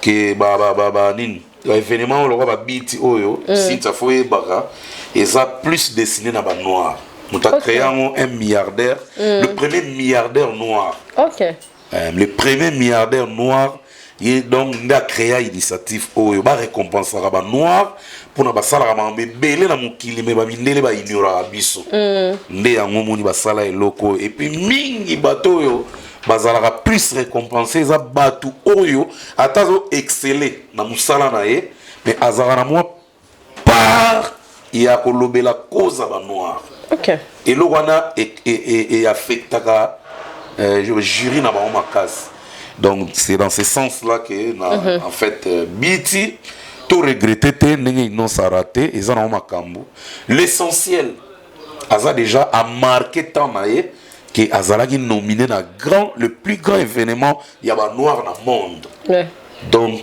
que ba ba ba ba nini l'événement le ba biti oyo si ça faut baka et ça plus dessiné na ba noir. Nous a créé un milliardaire, le premier milliardaire noir. OK. Le premier milliardaire noir, il donc il a créé initiative oyo ba récompenser ba noir pour na basala ba mbele na mokili me ba mindele ba ignorer biso. Nde yango moni basala eloko et puis mingi bato oyo bazalaka plus récompensé za batu oyo atazo exceller na musala na ye mais azalaka na mwa part ya kolobela cause ba noir. OK. Eloko wana e affectaka jury na bango makasi. Donc c'est dans ce sens-là que na, en fait Biti tout regretté te ndenge non ça raté eza na makambo. L'essentiel aza déjà a marqué temps na ye que azalaki nominé na grand le plus grand événement ya ba noir na monde. Ouais. Donc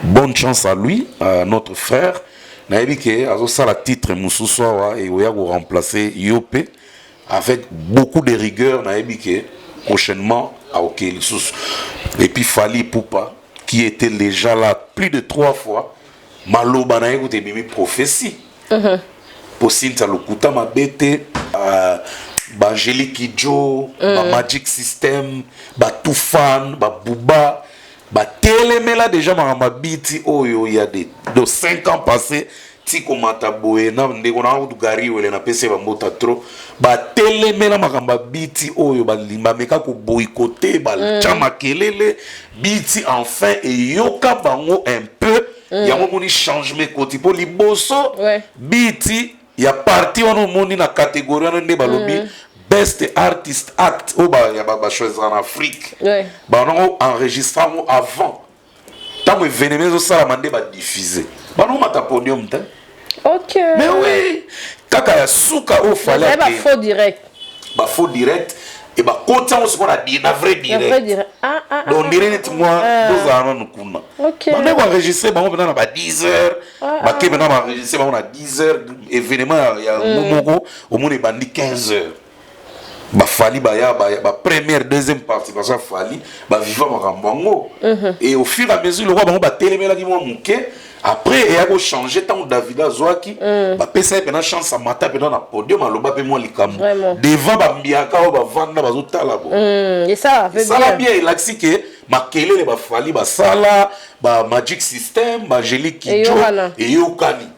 bonne chance à lui, à notre frère. Nayebi ke azosala titre mosusu awa e oya ko remplacer Yope avec beaucoup de rigueur. Nayebi ke prochainement à OK lisusu. Et puis Fally Ipupa qui était déjà là plus de 3 fois, maloba na ye kote ebimi prophétie. Posinta lokuta mabete, ba Angélique Kidjo, ba Magic System, ba Toufan, ba Booba, ba telemela déjà makambo ya biti oyo ya de 5 ans passés ti komata boye na ndeko na kutu Gary Wele na pese ba mbota trop ba telemela makambo ya biti oyo ba limba meka ko boycotter ba tcha makelele biti enfin eyoka bango un peu yango moni changement koti po liboso biti ya parti wana omoni na catégorie wana nde balobi best artist act oyo ya ba choisir en Afrique. Bango enregistrant ngo avant tango événement ezosalama nde badiffuser bango mata podium te. OK. Mais oui, kaka ya suka oyo fallait ba faux direct. Ba faux direct et ba koti yango sikoyo na vrai direct. Na vrai direct. Ah, ah, Donc, on dirait neti moi, bozala nanu kuna. Bande koenregistre bango mpena na ba 10 heures, bake mpena baenregistre bango na 10 heures. Événement ya yango moko, omona ebandi 15 heures, baFally baya, bapremière, deuxième participation ya Fally, baviva makambo yango. Et au fur et à mesure, lokwa bango batelemelaki mwa moke, après eya kochange. Ntango David azwaki, bapesa ye mpena chance, amata mpena na podium, aloba mpe mwa likambo devant bambiaka oyo bavanda bazotala bo. Esala bien, elakisi ke makelele baFally basala, baMagic System, baAngélique Kidjo, eyokani.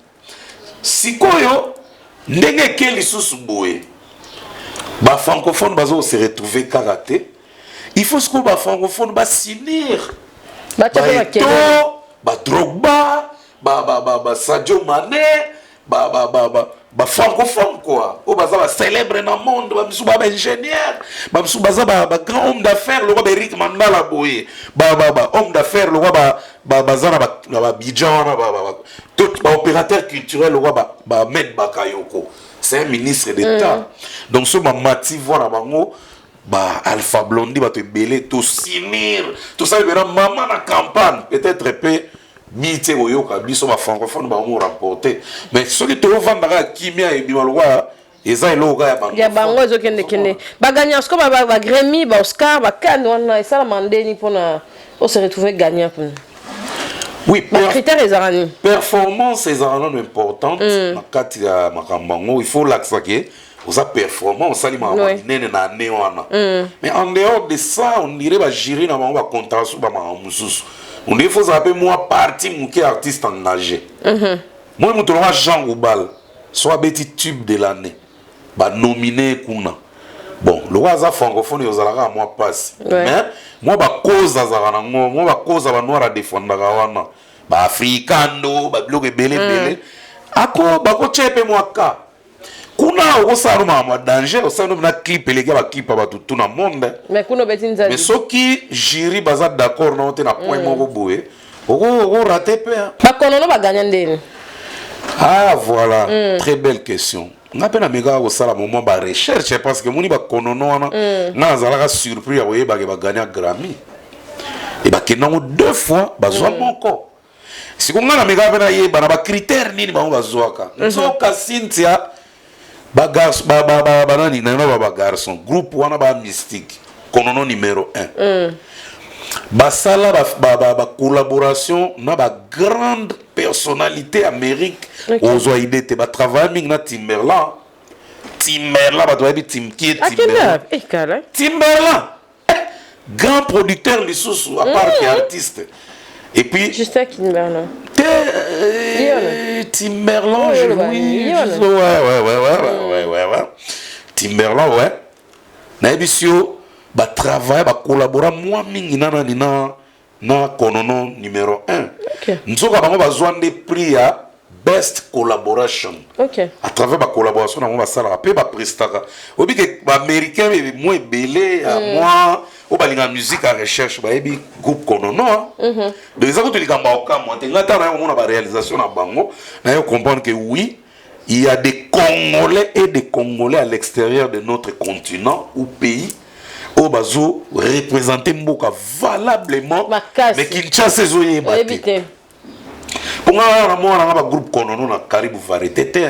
Sikoyo ndenge eke lisusu boye, bafrancophone bazo se retrouver kaka te. Il faut sikoyo bafrancophone basinir baEto'o, baDrogba, baSadio Mané, bafrancophone quoi, oyo baza bacélèbre na monde. Bamisusu ba baingénieur, bamisusu baza bagrand homme d'affaires lokwa baEric Mandala boye, bahomme d'affaires lokwa baza na baAbidjan wana, baopérateur culturel lokwa baAmed Bakayoko, c'est un ministre d'État. Donc so bamati voi na bango, baAlpha Blondy, bato ebele, tosinir, tosali mpena mama na campagne. Peut-être mpe mi te koyoka biso bafrancophone bango remporte, mais soki tovandaka ya kimia, ebima lokwa eza eloko kaka ya bango ezokendekende. Bagagnant siko baGrammy, baOscar, baCannes wana, esalama ndeni mpona ose retrouver gagnant kuna? Oui. Bacritère ezalaka nini? Performance ezalaka nano importante na kati ya makambo yango. Il faut olakisa ke oza performant, osali makambo minene na année wana. Mais en dehors de ça, on dirait bajury na bango bacontrat so bamakambo mosusu. On dirait faut ozala mpe mwa parti moke artiste engagé. Moi, moto longa Jean Goubald, so abeti tube de l'année, banomine kuna. Bon, lokwa aza francophone, ozalaka mwa mpasi, mais mwa bacause azalaka nango, mwa bacause banoir adefendaka wana, baAfrikando, babiloko ebele ebele, ako bakotia mpe mwa ka kuna. Okosala no makambo ya danger, osala no na clip eleki ya baclip ya bato tu na monde. Mais kuna obeti nzadi. Mais soki jury baza d'accord nango te na point moko boye, okorater mpe. Bakonono baganya ndeni? Ah voilà, très belle question. Nga mpe namekaka kosala moment barecherche, parce que moni bakonono wana, nga nazalaka surpris ya koyebake baganya Grammy e bakendango deux fois, bazwa moko. Siko nga namekaka mpe nayeba na bacritère nini bango bazwaka. Nzoka Cynthia, banani nano ba bagarçon, groupe wana ba mystique Konono numéro 1, basala bacollaboration na bagrande personnalité Amérique. Ozwa idée te, batravaille mingi na Timberland. Timberland, bato bayebi qui est Timberland? Timberland, grand producteur lisusu, à part que artiste. Et puis Justin Timberland. Timberland, oui, ouais, Timberland, ouais. Nayebi si yo batravaille, bacollabora mwa mingi na nani, na Konono numéro 1. Nzoka bango bazwa nde prix ya best collaboration à travers bacollaboration nango basalaka mpe baprestaka. Oyebi ke baaméricain mwa ebele ya mwa oyo balingaka musique ya recherche bayebi groupe Konono. Donc eza kutu likambo ya kokamwa te. Ngai ntango naye komona baréalisation na bango, naye comprendre que oui, il y a des Congolais et des Congolais à l'extérieur de notre continent ou pays oyo bazo représenter mboka valablement, mais Kinshasa ezoyeba te. Mpo nga namona nanga bagroupe Konono na Karibu Variété te.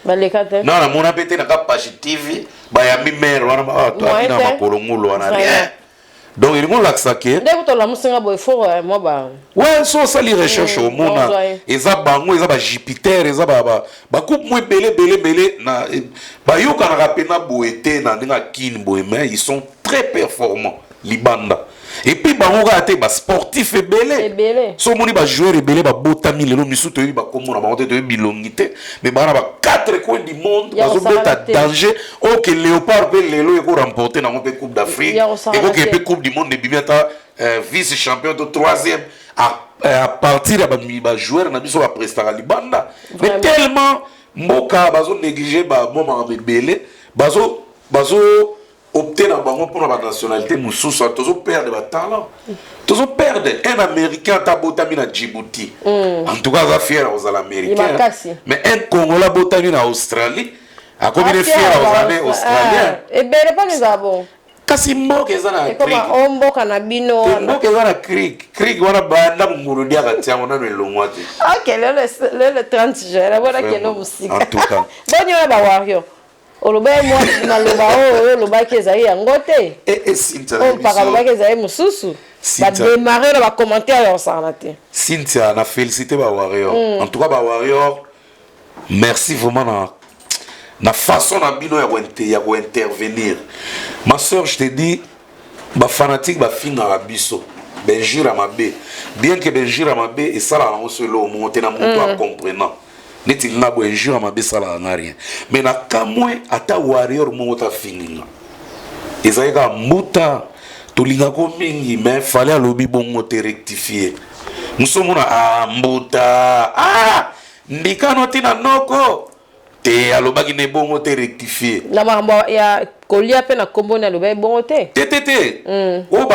Baleka te. Na namona mpe te na ka page TV bayambi mare wana toaki na makolo ngulu wana, rien. Donc elingi olakisa ke nde kutolamusinga boye fo mwa ba Ouais, so osali recherche, omona eza bango, eza baJupiter, eza bagroupe mo ebele ebele ebele na bayokanaka mpena boye te na ndenge akini boye, mais ils sont très performants libanda. Et puis bango kaka te, basportif ebele. So omoni bajoueur ebele babotami lelo, misu toyebi bakombo na bango te, toyebi bilongi te, mais baa na ba quatre coins du monde bazobeta danger. Oyo ke Léopard mpe lelo ekoremporte nango mpe Coupe d'Afrique, ekoke mpe Coupe du monde, ebimi ata vice champion to troisième à partir ya bajoueur na biso baprestaka libanda. Mais tellement mboka bazonéglige bamwa makambo ebele, bazo opter na bango mpona banationalité mosusu, tozoperdre batalent, tozoperdre un Américain ata abotami na Djibouti, en tout cas aza fier ya kozala Américain, mais un Congolais abotami na Australie akomi ne fier ya kozala ne Australien. Ebele mpona ezala bon. Kasi mboka eza na Ekoma o mboka na bino te wana. Mboka eza na cric cric wana, banda mongolo diaka tiango nano elongwa te. Ok, lelo 30 juin namonaki elo mosika. En tout cas. Boni wana bawario olobaki mwa maloba oyo olobaki ezali yango te. Cynthia, Oyo mpaka alobaki ezali mosusu. Cynthia. Badémarrer na bacommentaire ya kosakana te. Cynthia, na félicité bawarrior. En tout cas bawarrior, merci vraiment na façon na bino ya kointervenir. Ma soeur, je te dis, bafanatique bafingaka biso bainjure ya mabe, bien que bainjure ya mabe esalaka yango so eloko moko te na moto acomprenant neti nga boye. Injure ya mabe esalaka nga rien, mais na kamwe ata warrior moko tafingi nga. Ezali kaka mbuta tolingako mingi, mais Fally alobi bongo te, rectifie mosu omona ah, mbuta ah, ndikano ntina noko te, alobaki ne bongo te, rectifie. Na makambo ya kolia mpe na nkombo ni alobaki bongo te. Te, te, te. Oyo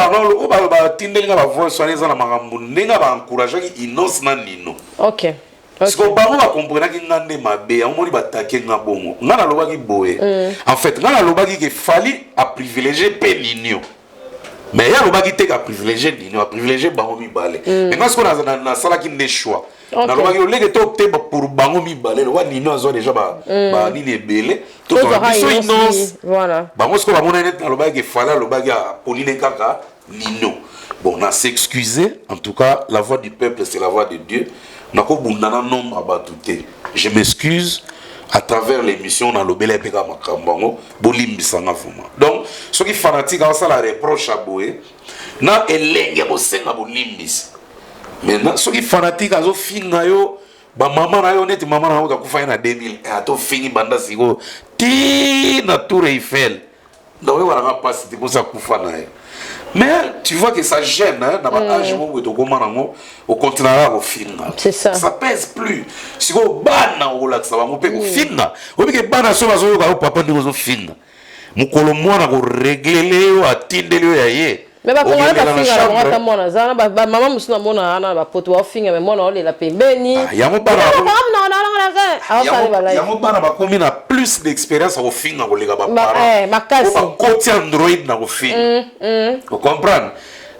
oyo batindeli nga bavoice wana eza na makambo ndenge baencourageaki Innoss na Nino. Siko bango bakomprenaki nga nde mabe yango, moni batake nga bongo. Nga nalobaki boye, en fait nga nalobaki ke Fally aprivilégie mpe Nino, mais ye alobaki te aprivilégie Nino, aprivilégie bango mibale. Mais nga sikoyo nasalaki nde choix. Nalobaki oleke to te pour bango mibale, lokola Nino azwa déjà banini ebele, tozwaka biso Innoss. Voilà. Bango sikoyo bamona neti nalobaki ke Fally alobaki aponine kaka Nino. Bon, na s'excuser. En tout cas, la voix du peuple, c'est la voix de Dieu. Nakobunda na nombre ya bato te. Je m'excuse à travers l'émission, nalobela mpe kaka makambo yango, bolimbisanga vraiment. Donc soki fanatique aosala reproche ya boye na elenge, bosenga bolimbisi. Maintenant soki fanatique azofinga yo bamama na yo, neti mama na yo akufa ye na 2001, atofingi banda sikoyo ti na Tour Eiffel, donc oyo walanga mpasi te mposa akufa na ye. Mais tu vois que ça gêne, hein, na baage moko boye tokóma nango, okontinuaka kofinga. C'est ça. Ça pèse plus. Sikoyo bana okolakisa bango mpe kofinga, oyebi ke bana so bazoyoka yo papa ndenge ozofinga, mokolo mwana koregler yo, atindeli yo ya ye. Mais bakongole Okendela na bafinga na bango chambre. Ata mwana aza na bamama mosusu namona wana na bapoto baofinga, mais mwana olela pembeni. Ah, yango bana aosala balai. Yango bana bakomi na plus d'expérience ya kofinga koleka Ba- makasi. Bakoti android na kofinga, ocomprendre?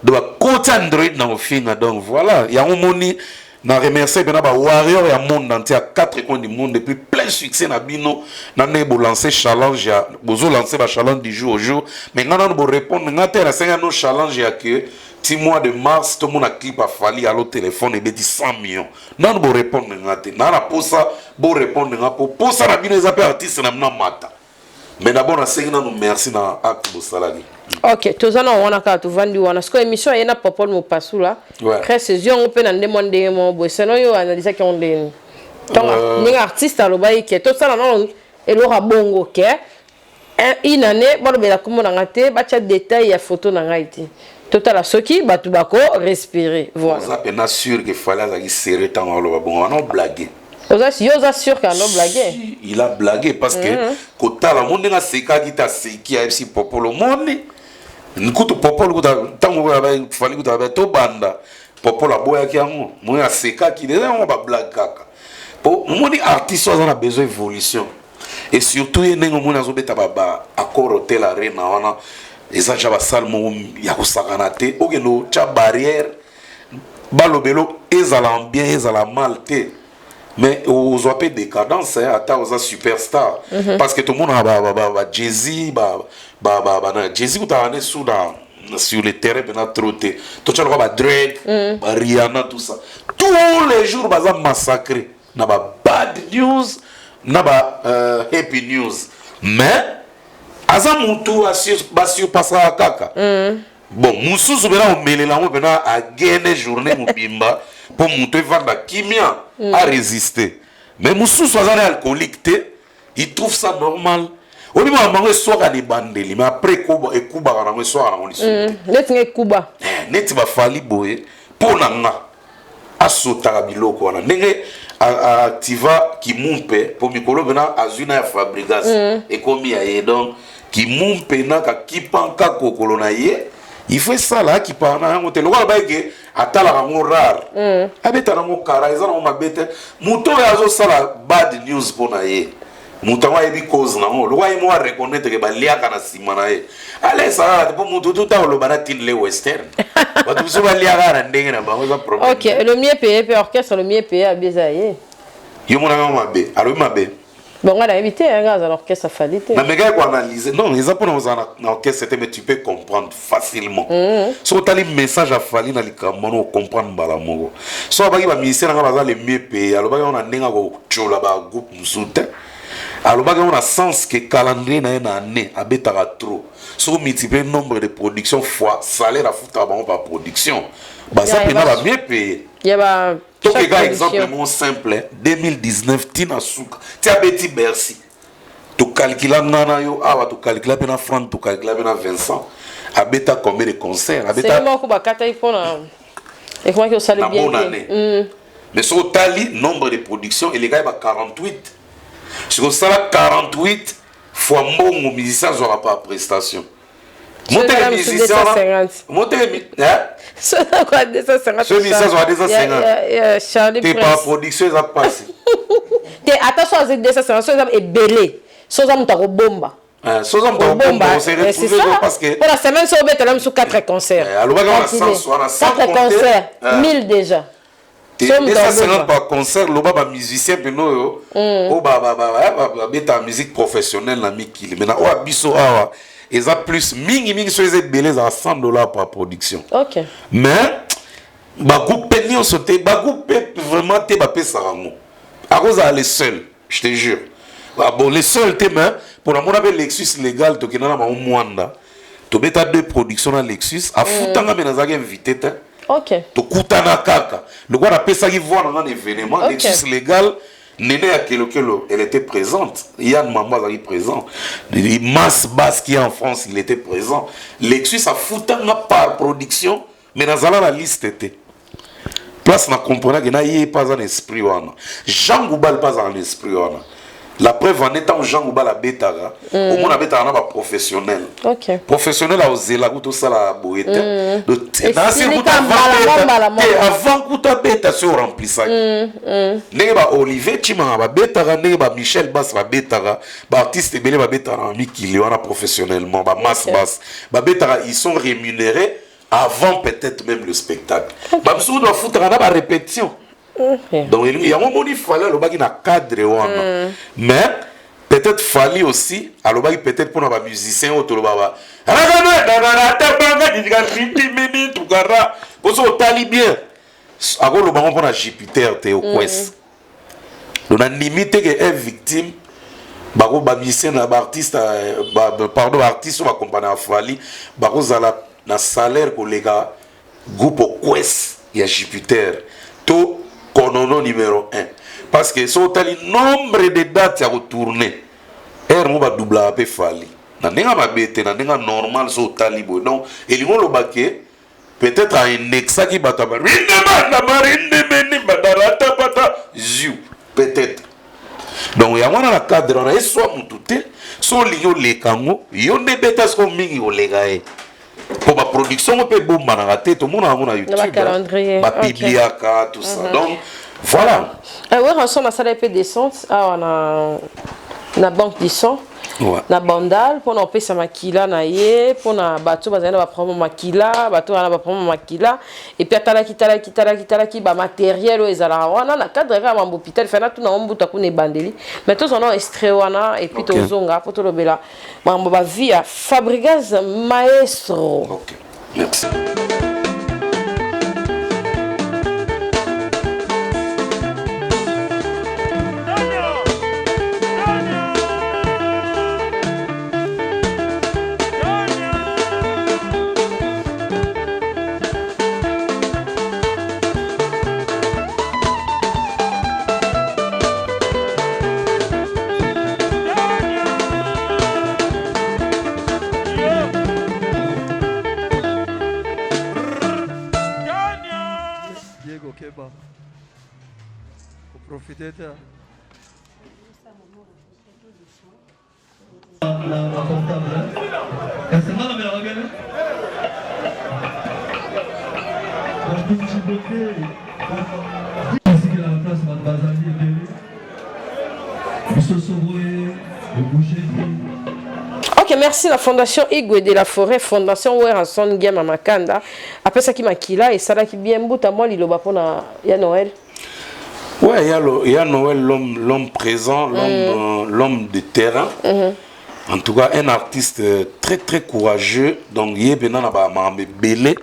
Donc bakoti android na kofinga. Donc voilà, yango moni na remercier mpena bawarrior ya monde entier, ya quatre coins du monde, depuis plein succès na bino na ndenge bolancer challenge ya bozolancer bachallenge du jour au jour. Mais nga nano borépondre nga te. Nasenga no challenge ya ke ti mois de mars tomona clip afali alo téléphone ebeti 100 millions. Nano borépondre nga te. Naa na posa borépondre nga, po posa na bino eza mpe artiste na bino amata. Mais d'abord nasengi nano merci na acte bosalaki. Ok, toza na wana kaka, tovandi wana. Sikoyo émission aye na Popol Mopasula. Presse ezwi yango mpe na nde mwa ndenge moko boye. Seno oyo analysaki yango ndenge ntango ndenge artiste alobaki ke tosala nano eloko ya bongo ke une année balobela nkombo na nga te, batya détail ya photo na ngai te, totala soki bato bako respirer. Voilà. Oza mpena sûr ke Fally azalaki sérieux ntango aloba bongo wana? Oblague? Oza, yo oza sûr ke ano blague? Il a blagué, parce que kotala mo ndenge asekaki te, aseki, ayebisi Popolo moni nkutu Popolo kuta ntango Fally kuta abe tobanda, Popolo aboyaki yango. Moi asekaki eza yango bablague kaka, po omoni artiste oyo aza na besoin évolution, et surtout ye ndenge omoni azobeta ba Accor Hotel Arena wana, eza ja basale moko ya kosakana te. Okende otya barrière, balobelo ezala en bien, ezala mal te, mais ozwa mpe décadence, hein, ata oza superstar. Parce que tomonaka ba Jay-Z, Jay-Z kutaka ne su na sur le terrain mpena trop te. Totya lokola ba Drake, ba Rihanna, tout ça, tous les jours baza massacré na ba bad news, na ba happy news, mais aza mutu basurpassaka kaka. Bon, mosusu mpena omelela yango mpena agene journée mobimba mpo moto evanda kimia, arésister. Mais mosusu aza na alcoolique te, il trouve ça normal. Oyebi makambo yango eswaka na ebandeli, mais après ekubaka nango, eswaka nango lisusu te. Neti nga ekuba. Neti bafali boye, mpo na nga asotaka biloko wana ndenge aactiva kimumpe, mpo mikolo mpena azwi na ya Fabregas ekomi ya ye. Donc kimumpe na kakipanka kokolo na ye, il faut esala akipaka na yango te. Lokola bayeke atalaka yango rare, abeta nango kara, eza nango mabe te. Moto oyo azosala bad news mpo na ye. Moto yango ayebi cause na yango, lokola ye moko areconnaitre ke baliaka na nsima na ye, alesa kaka te mpo moto tuta oloba na tine le western bato mosusu baliaka na ndenge na bango, eza problème. Ok, le mieux payé mpe orchestre le mieux payé abi eza ye. Yo monaka mabe, alobi mabe. Bon, nga nayebi te, nga aza na orchestre Fally te. Namekaki koanalyse, non, eza mpona kozala na orchestre te, mais tu peux comprendre facilement. Soki otali message ya Fally na likambo wana, ocomprendre mbala moko. So abaki bamusicien nanga baza le mieux payé, alobaki yango na ndenge akotiola bagroupe mosusu te, alobaki yango na sens ke calendrier na ye na année abetaka trop. Soki omultiplie nombre de production fois salaire afutaka bango par production, baza mpena ba mieux payé. Ya ba Tokeka exemple moko simple, 2019 ntina suka ti abeti Bercy, tokalkila nga na yo awa, tokalkila mpe na Frank, tokalkila mpe na Vincent, abeta combien de concert abeta moko bakataki mpona ekomaki osala na bien bonne te. Année. Mais soki otali nombre de production elekaki ba 48, soki osala 48 fois mbongo musicien azwaka par prestation, moteke musicien wana 250. moteke, hein? Soki 250. Soki musicien azwaka 250. Charlie te par Prince production eza mpasi. Te, ata so azwi 250, so eza ebele, so oza moto akobomba. So oza moto obomba akobomba, ose c'est retrouve ça. parce que pour la semaine, so obetela mosusu 4 concerts. Eh, alobaki wana Calculé. sens wana, sans 4 compter, concerts, eh. 1000 déjà. Te, So moto 250 abomba. par concert, loba bamusicien mpena oyo oyo babetaka musique professionnelle na mikili. Maintenant oyo ya biso awa eza plus mingimingi, so eza ebele ezala 100 $ par production. Mais bagroupe mpe nyonso te, bagroupe mpe vraiment te bapesaka yango. Akozala le seul, je te jure. Ah bon, le seul te, mais mpo namona mpe Lexus Légal, tokenda na bango Mwanda, tobeta deux productions na Lexus, afutanga mpe nazalaki invité te. Tokutana kaka lokola napesaki voix na nga na événement. Lexus Légal, Nene ya Kelokelo, elle était présente. Yann Mambo azalaki présent, Mas Bas qui est en France, il était présent. Lexus afutanga par production, mais nazala na liste te. Place na comprenaki na ye mpe aza na esprit wana, Jean Goubal mpe azala na esprit wana. La preuve en est, ntango Jean Goubal abetaka, omona abetaka na baprofessionnel. Professionnel aozela kuta osala boye te. Donc, Esili kuta ka mbala avant mbala beta- te, moko. avant kuta abeta si oremplisaki ndenge ba Olivier Chimanga babetaka, ndenge ba Michel Bas babetaka, baartiste ebele babetaka na mikili wana professionnellement, bamas bas babetaka, ils sont rémunérés avant peut-être même le spectacle. Bamisusu kutu bafutaka na barépétition. Donc yango omoni Fally alobaki na cadre wana, mais peut-être Fally aussi alobaki peut-être mpona bamusicien oyo toloba ba tukara poso otali bien, akoloba ngo mpona Jupiter te okwes. Donc nandimi te ke un victime bako bamusicien na baartiste, pardon, baartiste oyo bakompana ya Fally bakozala na salaire koleka groupe Okwes ya Jupiter to Konono numéro 1, parce que so otali nombre de dates ya kotourne aire mo badoublaka mpe Fally na ndenge ya mabe te, na ndenge ya normal. So otali boye, donc elingi oloba ke peut-être aindexaki bato ya barindemanamarindemenibadarata ziu peut-être. Donc yango wana na cadre wana eswa mutu te. So olingi oleka yango, yo nde beta siko mingi koleka ye, mpo baproduction ngo mpe ebombanaka te, tomona yango na YouTube, bacalendrier, bapubliaka tout ça. Donc voilà. Werrason asala mpe descente awa na Banque du Sang na Bandal mpona kopesa makila na ye mpona bato bazali na baproblème makila, bato wana baproblème makila. Et puis atalaki talaki talaki talaki bamatériel oyo ezalaka wana na cadre kaka mambo hôpital. Fana tuna ngo mbuta kuna ebandeli, mais tozwa na extrait wana et puis tozonga mpo tolobela makambo bavie ya Fabregas maestro. Ok, merci. Diego Keba. Profite te. Na portable. Kasi nga namelaka bien. Bakuti bote. Esikela na place bato bazali ebele. Biso so boye. Ok, merci la fondation Igwe de la Forêt, fondation Werrason Giama Makanda. Apesaki makila esalaki bien mbuta mwa liloba mpona ya Noël. Ouais, il y a Noël, l'homme présent, l'homme de terrain. En tout cas, un artiste très très courageux. Donc, il est na ba makambo ebele.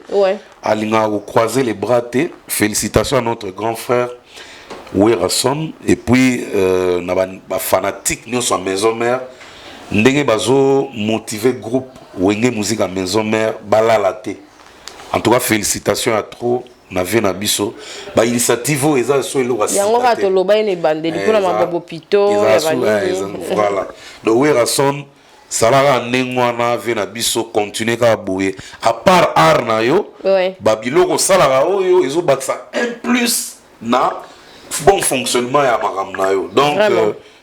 Alingaka croiser les bras te. Félicitations à notre grand frère Werrason. Et puis, na ba fanatique nyonso ya Maison Mère. Ndenge bazo motiver groupe Wenge Musique à Maison Mère, balala te. En tout cas, félicitations à trop. Na vie na biso ba initiative oyo eza so eloko ya Yango kaka toloba ye na ebandeli mpona mabobo pito ya banini. Voilà, donc Werrason salaka ndenge wana, vie na biso, continue kaka boye. À part art na yo, babiloko osalaka oyo ezobakisa un plus na bon fonctionnement ya makambo na yo. Donc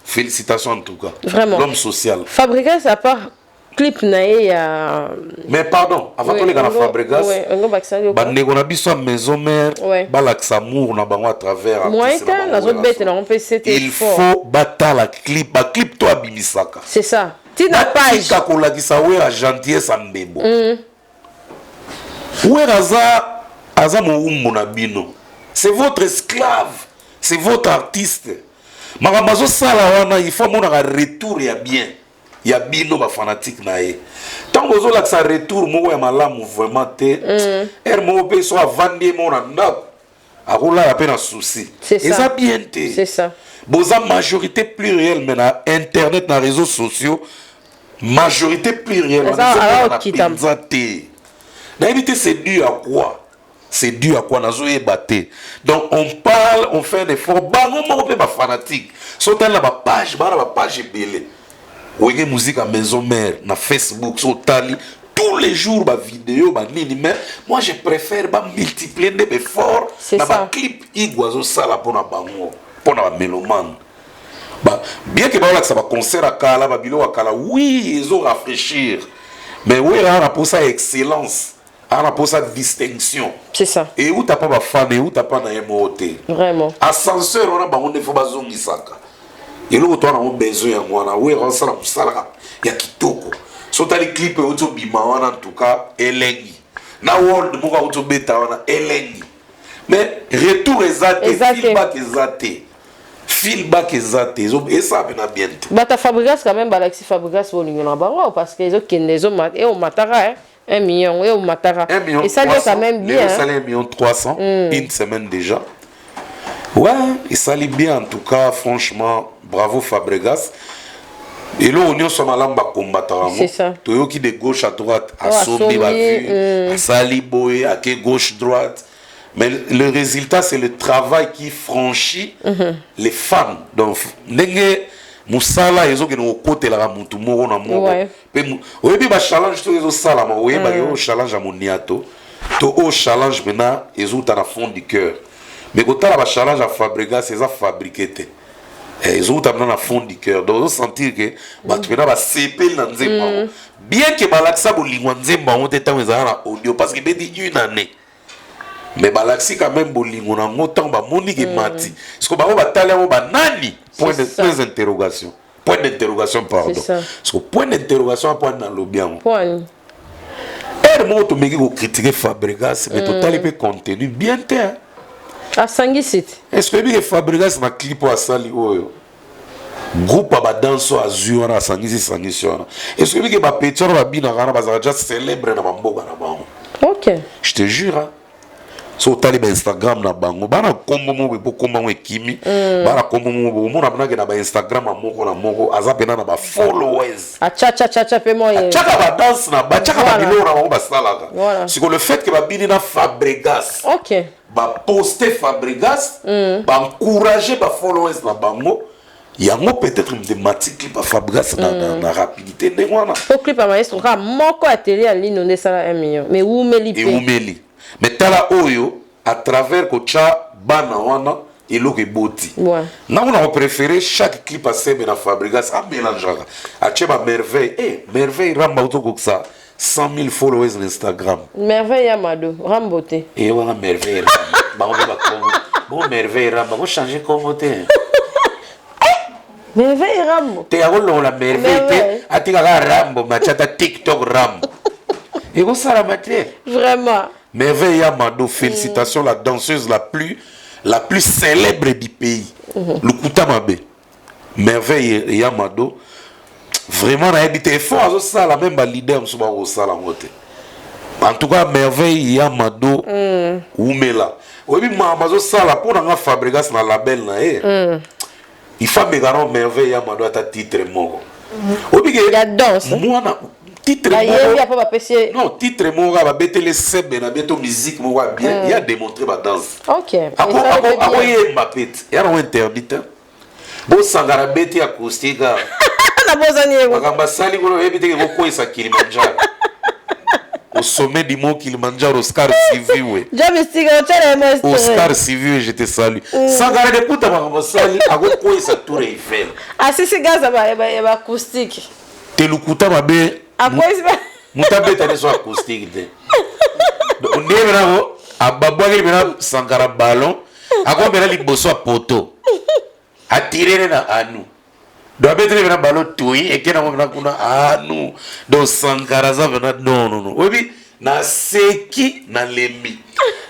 félicitations en tout cas. Vraiment. L'homme social. Fabregas, à part clip na ye ya Mais pardon, avant toleka na Fabregas, Ngo bakisa yo. Bandeko na biso ya Maison Mère balakisa amour na bango à travers Moyen artiste te. na bango. Nazobetela yango mpe c'était Il fort. faut batala clip, baclip to abimisaka. C'est ça, ntina page. Batika kolakisa Wera gentillesse ya mbebo. Wera aza mowumbu na bino, c'est votre esclave, c'est votre artiste. Makambo azosala wana, il faut amonaka retour ya bien ya bino bafanatique na ye. Ntango ozolakisa retour moko ya malamu vraiment te, heure moko mpe so avandi ye moko na ndako, akolala mpe na souci. C'est ça. Eza bien te. C'est ça. Boza majorité plurielle, mais na internet, na réseaux sociaux, majorité plurielle Eza wana ezomona ala na okita. mpenza te. Nayebi te c'est dû à quoi, c'est dû à quoi, nazoyeba te. Donc on parle, on fait un effort. Bango moko mpe bafanatique, so otali na bapage, baa na bapage ebele Wenge Musique ya Maison Mère na Facebook, so otali tous les jours bavideo banini. Mais moi je préfère bamultiplier nde baeffort C'est na ça. baclip Igwe azosala mpona bango, mpona bamélomane. Bien que baolakisa baconcert ya kala, babiloko ya kala, oui, ezo rafraîchir, mais Wera aza na mposa ya excellence, aza na mposa distinction. C'est ça. Euta mpa bafana, euta mpa na ye moko te. Vraiment. Ascenseur wana, bango nde fo bazongisaka eloko to wana yango, besoin yango wana. Wera osala mosala ya kitoko. So otali clip euti obima wana, en tout cas elengi na world moko auti obeta wana, elengi, mais retour eza te. Eza te. Feedback eza te, feedback eza te. Esala mpe na bien te. Bato ya Fabregas quand même balakisi Fabregas bolingo na bango, parce que ezokende eomataka 1 million eomataka. 1 million Esali yo quand même bien, hein. Esali 1 million 300, une semaine déjà. Ouais, esali bien en tout cas, franchement, bravo Fabregas. Eloko nyonso ya malamu bakombataka C'est ça. yango. Toyoki de gauche à droite, Oh, asombi asombi, bavu, asali boye, ake gauche droite, mais le résultat, c'est le travail qui franchit les fans. Donc ndenge mosala ezokende kokotelaka motu moko na moko mpe oyebi bachallenge soki ezosalama, oyebaki oyo challenge ya moniato to oyo challenge maintenant ezouta na fond du cœur. Mais kotala bachallenge ya Fabregas, eza fabriqué te. Ezouta mpena na fond du cœur. Donc ozosentir ke bato mpena basepeli na nzembo yango, bien ke balakisa bolingo ya nzembo yango te ntango ezala na audio, parce que ebeti une année, mais balakisi quand même bolingo nango ntango bamoni ke mati. Parce que bango batali yango banani, point de C'est ça. point d'interrogation, point d'interrogation, pardon. C'est ça. Parce que point d'interrogation, point nalobi yango. Point. Heure moko tomeki kocritiquer Fabregas, mais totali mpe contenu bien te, hein. Asangisi te. Est ce que oyebi ke Fabregas na clip oyo asali oyo, groupe ya badanse oyo azwi wana, asangisi sangisi wana, est ce que oyebi ke bapeti wana babinaka wana bazalaka déjà célèbre na bamboka na bango? Je te jure, hein. So otali bainstagram na bango, bana nkombo moko boye, mpo nkombo yango ekimi, bana nkombo moko boye, omona mpenake na bainstagram ya moko na moko aza mpena na bafollowers. Achachachacha mpe moi. Atiaka badanse na batiaka babiloko na bango basalaka. Siko le fait ke babini na Fabregas, baposte Fabregas, baencourage bafollowers na bango yango, peut-être ndemati clip ya Fabregas na rapidité ndenge wana. Po clip ya maestro kaka moko ya télé ya lino nde esala 1 million, mais ewumeli mpe. Ewumeli, mais tala oyo, à travers kotya bana wana, eloko eboti. Ntango na kopréféré chaque clip asembe na Fabregas, amélangeaka, atie bamerveille. E Merveille Ramba ozokokisa 100 000 followers na Instagram. Merveille ya Mado Rambo te. E wana Merveille Ramba, bango mpe bakongo. Bongo Merveille Ramba kochange kongo te. Merveille Rambo. Te akolongola Merveille te, atikaka Rambo match ata TikTok Rambo. Ekosalama te. Vraiment. Merveille Yamado, félicitations, la danseuse la plus célèbre du pays. Lokuta mabe. Merveille Yamado, vraiment nayebi te effort azosala, même baleader mosusu bakosala yango te. En tout cas, Merveille Yamado, umela. Oyebi makambo azosala mpo na nga Fabregas na label na ye. Il faut ameka na Merveille Yamado ata titre moko. Oyebi ke Ya danse. mwana titre Bayebi moko apo bapesi ye. Non, titre moko kaka babeteli sebe na bien to musique moko ya bien, ya démontrer badanse. Esali mpe bien. Akoyemba pe te, ya nango interdit te. Bosangana beti acoustique awa. Nabosani ye. Makambo asali kuna, oyebi teke kokweyisa Kilimanjaro, au sommet du mont Kilimanjaro. Oscar Siviwe. Jo Mystique otyela ye mwa. Oscar Siviwe, je te salue. Sangana dekuta makambo asali, akokweyisa Tour Eiffel. Asisi gaz ya baacoustique. Te, lokuta mabe. Akweyisi. Moto abeta ne so acoustique te. Donc, ndenge mena babwakeli mena Sankara ballon, akomela liboso ya poto, atirele na anu, donc abeteli mena ballon toi eke nango mena kuna anu. Donc Sankara aza mena, non, non, non, oyebi naseki nalembi.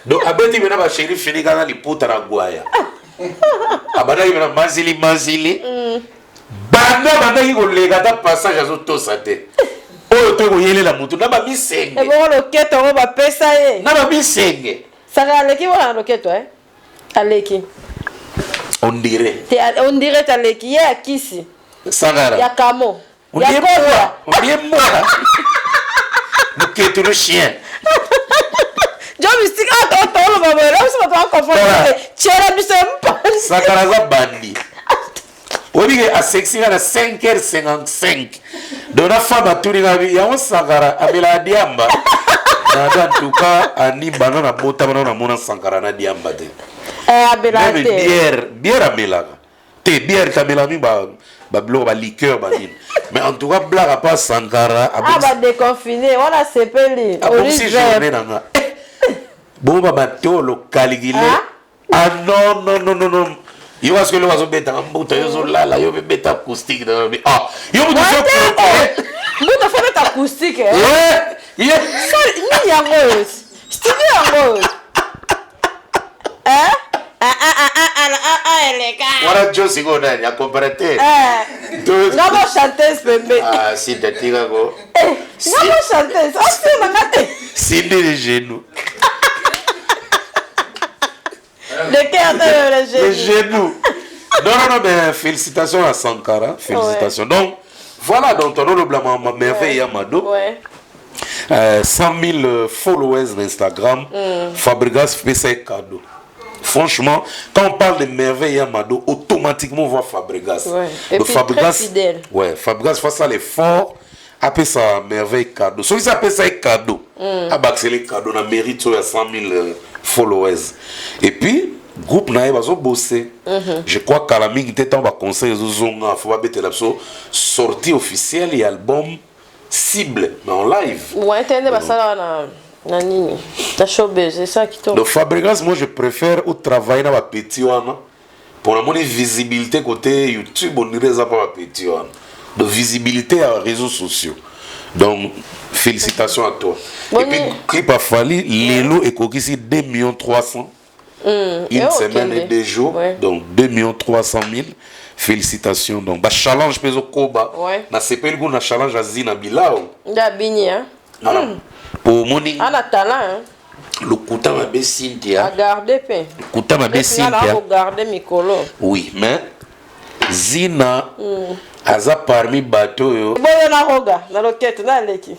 Donc abeti mena basheri fini kaka liputa na gwaya, abandaki mena mazili mazili, banda bandaki koleka ata passage azotosa te, oyo to koyelela motu na bamisenge. Ebongo loketo yango bapesa ye. Na bamisenge. Saka aleki wana na loketo e aleki. On dirait. Te, on dirait aleki ye akisi. Sangara. Ya kamo. On Ya dirait kobra. moi, on dirait moi loketo le chien. Jo Mystique awa toloba boye na biso bato baconfondre tiela biso mpanzi. Sakara aza bandi, oyebi ke asexi nga na 5h55. Donc na femme atuni nga bi yango Sankara amelaka diamba nada. En tout cas, ani banda na botama na namona Sankara na diamba te. Amelaka même te. Bière, bière amelaka te, bière tamelaka mingi, babiloko baliqueur banini. Mais en tout cas, blague apa, Sankara ah, badéconfiné wana sepeli. Abongisi journée na nga. Bongo bamatolo kalikile. Ah non, non, non, non, non, yo parce que eloko azobetaka mbuta, yo ozolala, yo mpe acoustique. Ah, yo mutu. Mbuta fo beta acoustique nini yango oyo, studio yango oyo? Eleka. Wana jo sikoyo nani akompare te? Nga bo chanteuse pembe. Sinda tikako. Nga bo chanteuse osima nga te. Sindi les genoux. Le cœur de le les genou. Genoux. Non, non, non, mais félicitations à Sankara, félicitations. Donc voilà, donc on a ma Merveille Yamado. 100 000 followers d'Instagram, Fabregas fait ses cadeaux. Franchement, quand on parle de Merveille Yamado, automatiquement on voit Fabregas. Et Donc, puis, Fabregas, très fidèle. Ouais, Fabregas fait ça l'effort, appelle ça Merveille cadeau. Celui qui appelle ça cadeau, mm. cadeau, on mérite sur 100 000 followers. Et puis, groupe na ye bazobose. Je crois kala mingi te, ntango baconcert ezozonga, fo babetela biso sortie officielle ya album Cible, mais en live. Ouais, te nde basalaka na nini, na showbiz, esa kitoko. Donc Fabregas, moi je préfère otravailler na bapeti wana pour namoni visibilité côté YouTube, on dirait eza mpa bapeti wana, donc visibilité ya réseaux sociaux. Donc félicitations à toi. Et puis clip afali lelo ekokisi 2 millions 300 une Eh, semaine okende. et 2 jours. Donc 2 millions 300 000, félicitations. Donc bachallenge mpe ezokoba. Nasepeli kuna na challenge azina bilao. Nde abini hein. Po omoni Ana talent hein. Lokuta mabe Cynthia. Agarde mpe. Lokuta mabe Nga na Cynthia. kogarde mikolo. Oui, mais Zina aza parmi bato oyo. Boyo na Roga na loketo na aleki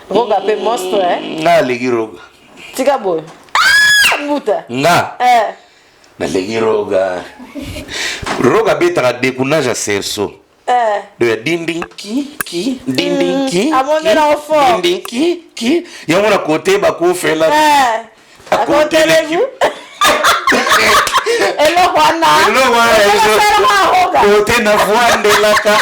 Roga mpe monstre hein. Nga aleki Roga. Tika boyo. Ah, mbuta. Nga eh. naleki Roga. Roga abetaka décounage ya cerceau. Do ya dindin ki ki dindin ki. Amondela ki, fort. Dindin ki ki yango na kote bakofela. Akotelegu eloko wana. Eloko wana. Ezosalama Roga. Kote na voandelaka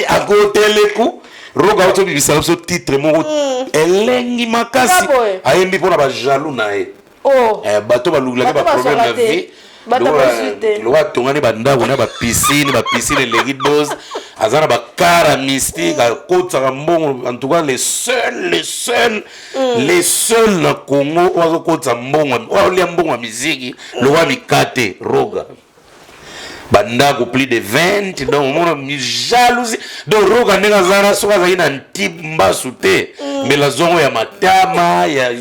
akoteleku Roga auti obibisaka biso titre moko elengi makasi. Ka boye. Ayembi mpona bajaloux na ye. Oh. Eh, bato balukilaki Bato baproblème na bazwaka te. vie. Lokola atongani bandako na bapiscine, bapiscine eleki dose, aza na bakara mystique, akotisaka mbongo. En tout cas, le seul, le seul, le seul na Congo oyo azokotisa mbongo, oyo aolia mbongo ya miziki lokola mikate, Roga. Bandako plus de 20. Donc omona jalousie. Donc Roga ndenge aza na, soki azalaki na nti mbasu te, mbela zongo ya matama ya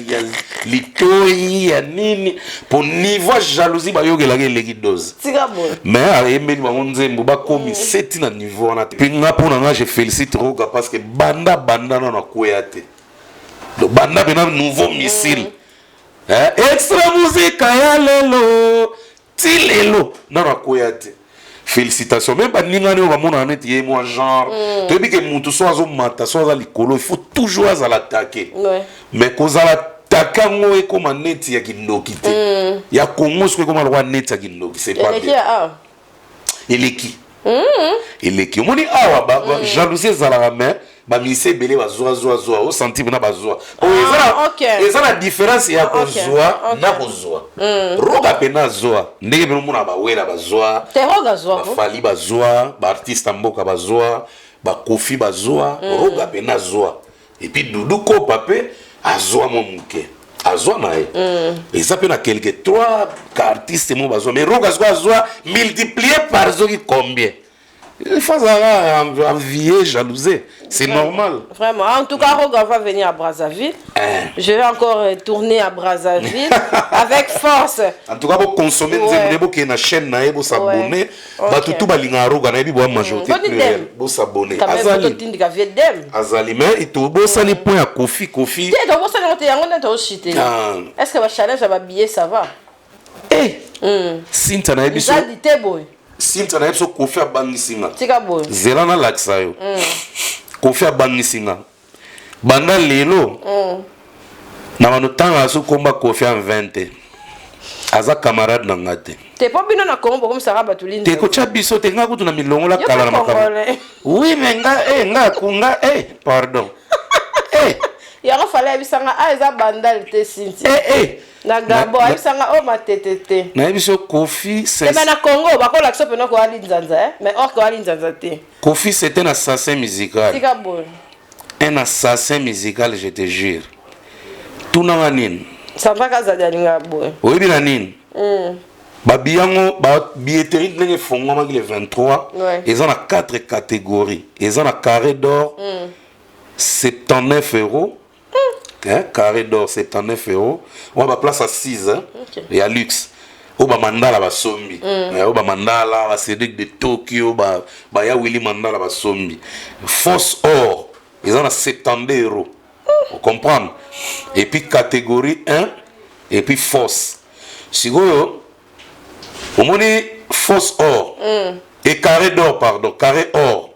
litoi ya nini, po niveau ya jalousie bayokelaka eleki dose. Tika boye. Mais ayembeli bango nzembo, bakomi seti na niveau wana te. Mpe nga, mpo na nga, je félicite Roga parce que banda nano akweya te. Donc banda mpena nouveau missile, eh, Extra Musica ya lelo ti lelo nano akweya te. Félicitation. Même baningani oyo bamonaka neti ye mwa genre, toyebi ke mutu so azomata, so aza likolo, il faut toujours azala take. Mais kozala taka yango ekóma neti ya kindoki te. Ya Kongo soki ekóma lokola neti ya kindoki, c'est pas eleki bien. Ya awa. Eleki, eleki. Omoni awa jalousie ezalaka, mais bamise ebele bazwa zwa zwa, osanti mpena bazwa. Po eza na différence ya kozwa na kozwa. Roga mpena azwa ndenge mpena omona bawela bazwa. Te, Roga azwa ko. Bafali bazwa, baartiste ya mboka bazwa, bakofi bazwa. Roga mpena azwa. Et puis Dudu Kopa mpe azwa mwa moke, azwa na ye. Eza mpe na quelque trois artiste mo bazwa, mais Roga sikoyo azwa multiplié par soki combien. Il faut azalaka envier, jalouser, c'est normal. Vraiment. En tout cas, Roga va venir à Brazzaville. Hein. Je vais encore tourner à Brazzaville avec force. En tout cas, boconsommer nzembo nde, bokende na chaîne na ye, bosabone. Bato tu balingaka Roga, nayebi boya majorité Boni pluriel. dem. Bosabone. Quand même, Azali. totindika vie dem. Azali, mais tobosani point ya Kofi. Kofi Te, tobosani yango te, yango nde toshite. Ah. Est-ce que bachallenge ya babillet, ça va? Eh, Cynthia, nayebi so. Nzadi te boye. Cynthia, nayebi so, Kofi abangisi nga. Tika boye. Zela nalakisa yo. Kofi abangisi nga. Banda lelo na bano ntanga so komba Kofi en 20 te, aza camarade na nga te. Te, mpo bino na Kongo bokomisaka bato Te, linda. kotya biso te. Nga kutu na milongola Yo kala na mpe makambo. Congolais. Oui, mais nga eh, nga kunga eh, pardon eh. Yango Fale ayebisanga a eza Bandal te, Sinti. Eh, eh. Na Gabo ayebisanga oyo Matete te. Nayebi so Kofi te, me na Congo bakolakisa mpena koali nzanza, eh? Mais or koali nzanza te. Kofi, c'est un assassin musical. Tika boye. Un assassin musical, je te jure. Tunanga nini? Sandra Kazadi alingaka boye. Oyebi na nini? Babi yango, babilletterie ndenge efongwamaki le 23, eza na 4 catégories. Eza na carré d'or, 79 euros. Hein, carré d'or 79 euros, wana baplace assise, hein, ya luxe oyo bamandala basombi. Oyo bamandala, bacédric de Tokyo, baya Willi Mandala basombi. Fosse or eza na 72 euros, comprendre? Et puis catégorie 1 et puis fosse. Sikoyo omoni fosse or et carré d'or, pardon, carré or,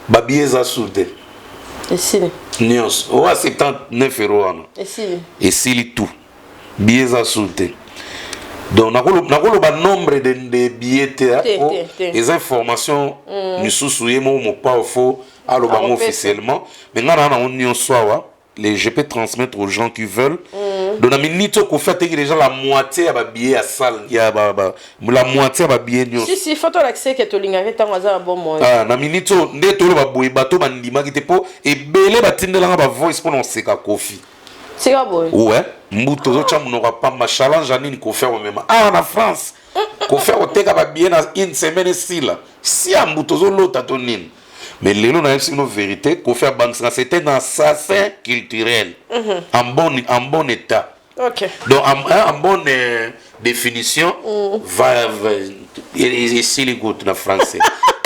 babillet eza su te. Esili. Nyonso oyo 79 euro wana. Esili. Esili tout, billet eza su te. Donc nakoloba nombre de billet te. Te, Po te, te. eza information misusu, ye moko mopao fo aloba yango Akopesa. officiellement. Mais ngai na nango nyonso awa, je peux transmettre aux gens qui veulent. Donc na minute oyo, Kofi ateki déjà la moitié ya babillet ya salle ya la moitié ya babillet nyonso. Si, si, faut tolakisa eke tolingaki ntango aza na bomoi. Ah, na minute oyo nde toloba boye, bato bandimaki te, mpo ebele batindelanga bavoice mpona koseka Kofi. Tika boye. Ouais, mbuto ozotya monoko ya pamba. Challenge ya nini Kofi akomema awa na France? Kofi akoteka babillet na une semaine esila. Si ya mbuto ozolota to nini? Mais lelo nayebisi bino vérité, Kofi abangisaka, c'est un assassin culturel en bon état. Donc hein, en bonne définition, va esili kutu na français.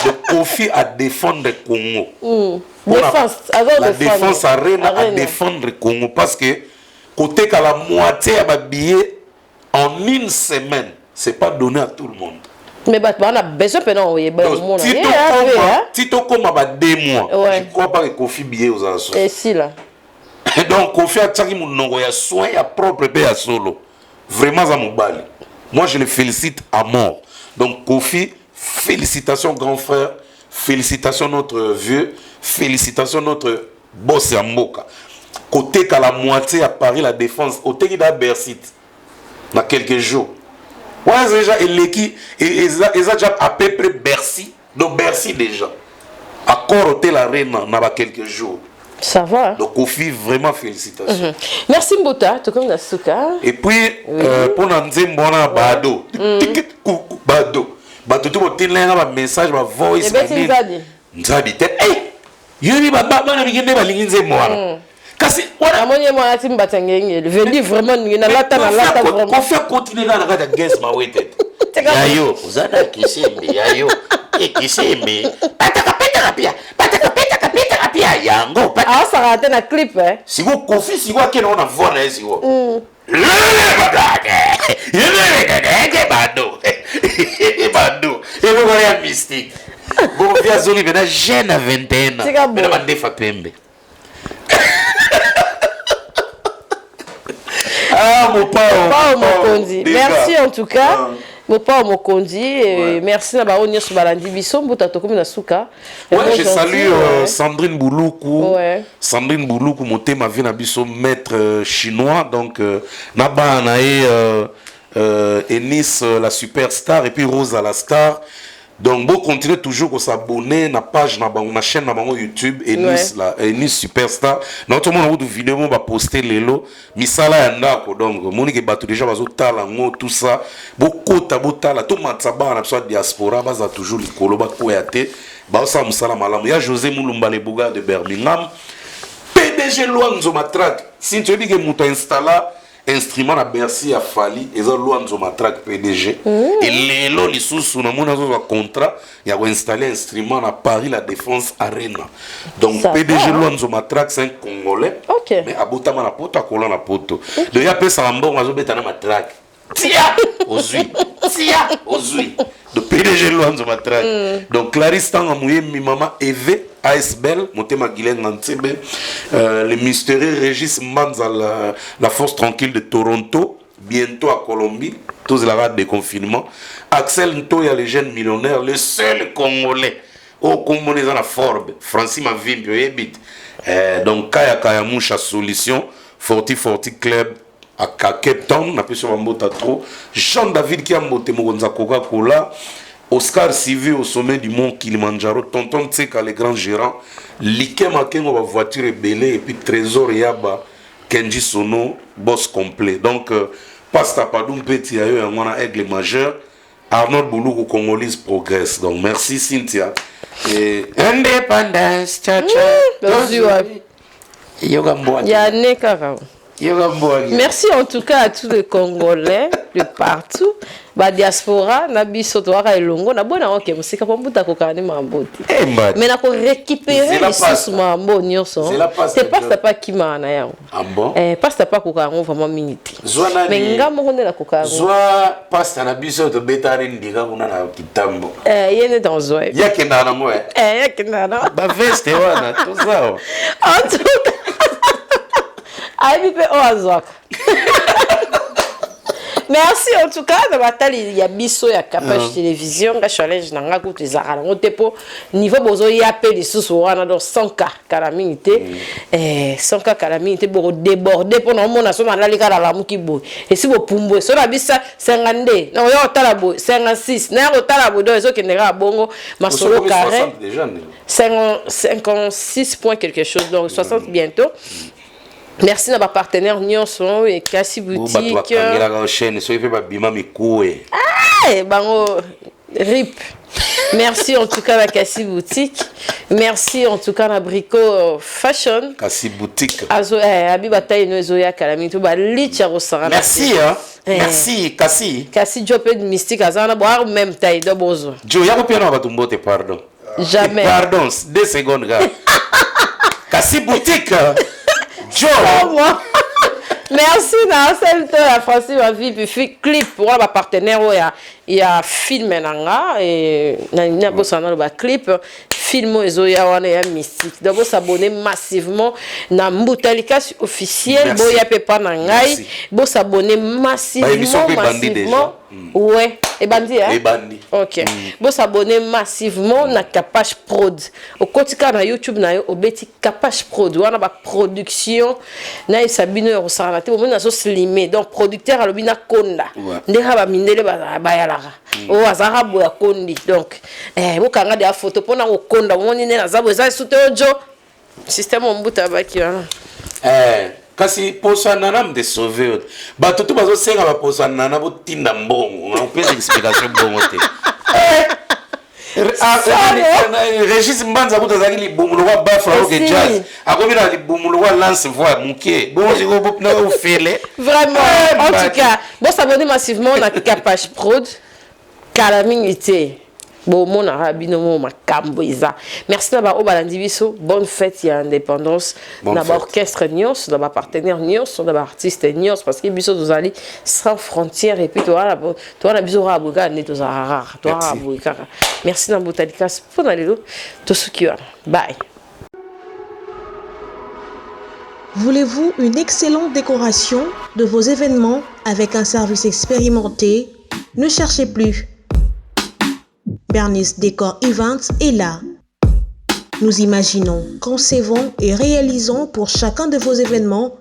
Donc Kofi a défendre Congo. Défense, aza la défendre. Défense Arena, à Arena. défendre Congo, parce que koteka la moitié ya babillet en une semaine, c'est pas donné à tout le monde. Mais bato baa na besoin mpena oyeba Donc, omona ti ye ti tokóma ba 2 mois, je crois pas que Kofi billet ozala so. Esila. Donc Kofi atiaki monoko ya soin ya propre mpe ya solo. Vraiment aza mobali, moi je le félicite à mort. Donc Kofi, félicitations grand frère, félicitations notre vieux, félicitations notre boss ya mboka. Koteka la moitié ya Paris La Défense, oteki da Bercy na quelques jours. Wana eza deja eleki, eza eza deja à peu près Bercy, donc Bercy déjà. Accor Hotel Arena na ba quelques jours. Ça va. Donc Koffi vraiment félicitations. Mm -hmm. Merci Mbuta, tokomi na suka. Et puis oui. euh, pona nzembo wana bado. Mm. Bado. Bato to botinela nga ba message ba voice. Ebeti nzadi. Nzadi te. Eh! Yoyebi ba bana mike nde balingi nzembo wana. Mm. Kasi wana namoni ye mwana ti mbata ngenge vendi vraiment ningi nalata nalata vraiment. Koffi akontinue kaka na kati ya Gaz Mawete. Ya yo oza na kisembe ya yo ekisembe pataka petaka pia pataka petaka petaka pia yango aosaka te na clip eh. Sikoyo Koffi sikoyo akende ngo na voix na ye sikoyo. Mm. Bado bado eloko ya mystique bongo mpe azongi mpena jeune ya 21 ans mpena bandefa pembe. Ah, mopao mopao mokonzi, merci en tout cas. Ah. Mopao mokonzi, ouais. Merci na bango nyonso balandi biso. Mbuta, tokomi na suka. Ouais, je salue euh, Sandrine Bouloukou. Ouais. Sandrine Bouloukou, motema vie na biso maître euh, chinois. Donc, euh, na bana et euh, euh, Enis euh, la superstar et puis Rosa la star. Donc, bon, continuez toujours à s'abonner na page, na, bango, na chaîne na bango YouTube, Enis, ouais. la, Enis Superstar. Na tout le monde a vidéo, va poster lelo, misala ya ndako. Donc, moni ke bato déjà bazo tala ngo, tout ça. Bokota, botala, tout matsa bana na biso ya diaspora, baza toujours likolo, bakwea te. Baosala mosala malamu. Ya José Mulumba, le Bouga de Birmingham. PDG Luanzo Matraque. Si tu dis que moto installa instrument na Bercy ya Fally eza Luanzo Matraque PDG. Mm. Et lelo lisusu na mona azozwa contrat ya koinstaller instrument na Paris la Défense Arena. Donc ça PDG Luanzo Matraque c'est un Congolais. Okay. Mais abotama na poto akola na poto. Okay. Donc ya pesa mbongo azobeta na matraque. Tia ozui. Tia ozui. Donc PDG Luanzo Matraque. Mm. Donc Clarisse Tanga Muyembi mama Eve ASBL motema Guylaine Ntsebe euh, le mystérieux Régis Mbanza la, la force tranquille de Toronto bientôt à Colombie tous la rate de confinement. Axel Ntoya le jeune millionnaire, le seul Congolais au Congo na Forbes, Francis Mavimbi oyebit. Euh, donc Kaya Kaya Musha solution Forti Forti Club à Cape Town, na peso bambota trop. Jean David Kiambote mokonza Coca-Cola. Oscar Sivi au sommet du mont Kilimanjaro, Tonton Tseka le grand gérant, Like Makengo ba voiture ebele et puis Trésor Yaba, Kenji Sono, boss complet. Donc euh, Pasta Padou Mpeti ya yo yango wana aigle majeur, Arnold Buluku Congolese progresse. Donc merci Cynthia. Et indépendance cha cha. Ozwi wapi? Yoka mbwa. Ya ne kaka. Yoka mbwa. Merci en tout cas à tous les Congolais de partout. Ba diaspora na biso toaka elongo na bona oke mosika po mbuta kokana ni mambo te. Eh, mbadi. Mais na ko récupérer Zela lisusu pasta. mambo nyonso. Zela pasta, Te pasta John. pa kimaka na yango. Ah bon? Eh, pasta pa koka yango vraiment mingi te. Zwa nani? Mais nga moko nde nakoka yango. Zwa pasta na biso tobetani ndika kuna na kitambo. Eh, ye nde tozwa ye. Ye akendaka nango eh. Eh, ye akendaka nango. Ba veste wana toza awa. En tout cas, ayebi mpe oyo azwaka. Merci en tout cas na batali ya biso ya Capage uh. Télévision nga challenge na nga kutu ezalaka nango te po niveau bozoya mpe lisusu wana donc 100K kala mingi te mm. eh, 100K kala mingi te boko déborde mpo na omona so nalali kala lamuki boye esi bopumbwe so na bisa 52 na oya kotala boye 56 naya kotala boye donc ezokende kaka bongo masolo carré 56 points quelque chose donc 60 mm. bientôt. Merci na ba partenaires nyonso et Kasi bato boutique. Bakangelaka chaîne soki mpe babima mikuwe. Ah, bango rip. Merci en tout cas na Kasi boutique. Merci en tout cas na Brico euh, Fashion. Kasi boutique. Azo eh abi bataille no ezoya kala mingi to ba licha kosaka. Merci hein. Eh. Merci Kasi. Kasi jo pe mystique azana bo même taille do bozo. Jo yako pia na bato mbote pardon. Jamais. Pardon, 2 secondes gars. Kasi boutique. Jo. Moi. Merci na celle to ya Francis ma vie puis fi clip wana ba partenaire oyo ya ya film na nga et na na bosana na ba clip film oyo ezoya wana ya mystique. Donc bosabonner massivement na Mbuta Likasi officiel. Merci. Boya mpe pa na ngai Merci. bosabonner Ba émission massivement mpe ebandi massivement. Ouais, ebandi hein? Ebandi. Ok. Bo s'abonner massivement na Kapash Prod. Okoti kaka na YouTube na yo obeti Kapash Prod wana ba production na yebisa bino ya kosakana te, bomoni nazo slime, donc producteur alobi na konda. Ndenge ba mindele bayalaka. Oyo azalaka boye, akondi, donc bokanga deya photo mpona kokonda. Bomoni nde naza boye, eza esu te ojo système ombuta baki wana. Kasi poso ya nana mde sauve yo. Bato to bazosenga baposo ya nana, botinda mbongo, opesa explication bongo te. Régis Mbanza kuta azalaki libumu lokwa bafla oke jazz, akomi na libumu lokwa lance voix moke bongo sikoyo na ofele. Vraiment, en tout cas bosabonner massivement na Kapash Prod. Kala mingi te bomonaka bino mo makambo eza. Merci na baoyo balandi biso. Bonne fête ya indépendance na baorchestre nyonso, na bapartenaire nyonso, na baartiste nyonso, parce que biso tozali sans frontière. Et puis towana biso kaka boye kaka nde tozalaka rare, towana boye kaka. Merci na Botalikasi mpona lelo. Tosuki wana, bye. Voulez-vous une excellente décoration de vos événements avec un service expérimenté? Ne cherchez plus. Bernice Décor Events est là. Nous imaginons, concevons et réalisons pour chacun de vos événements.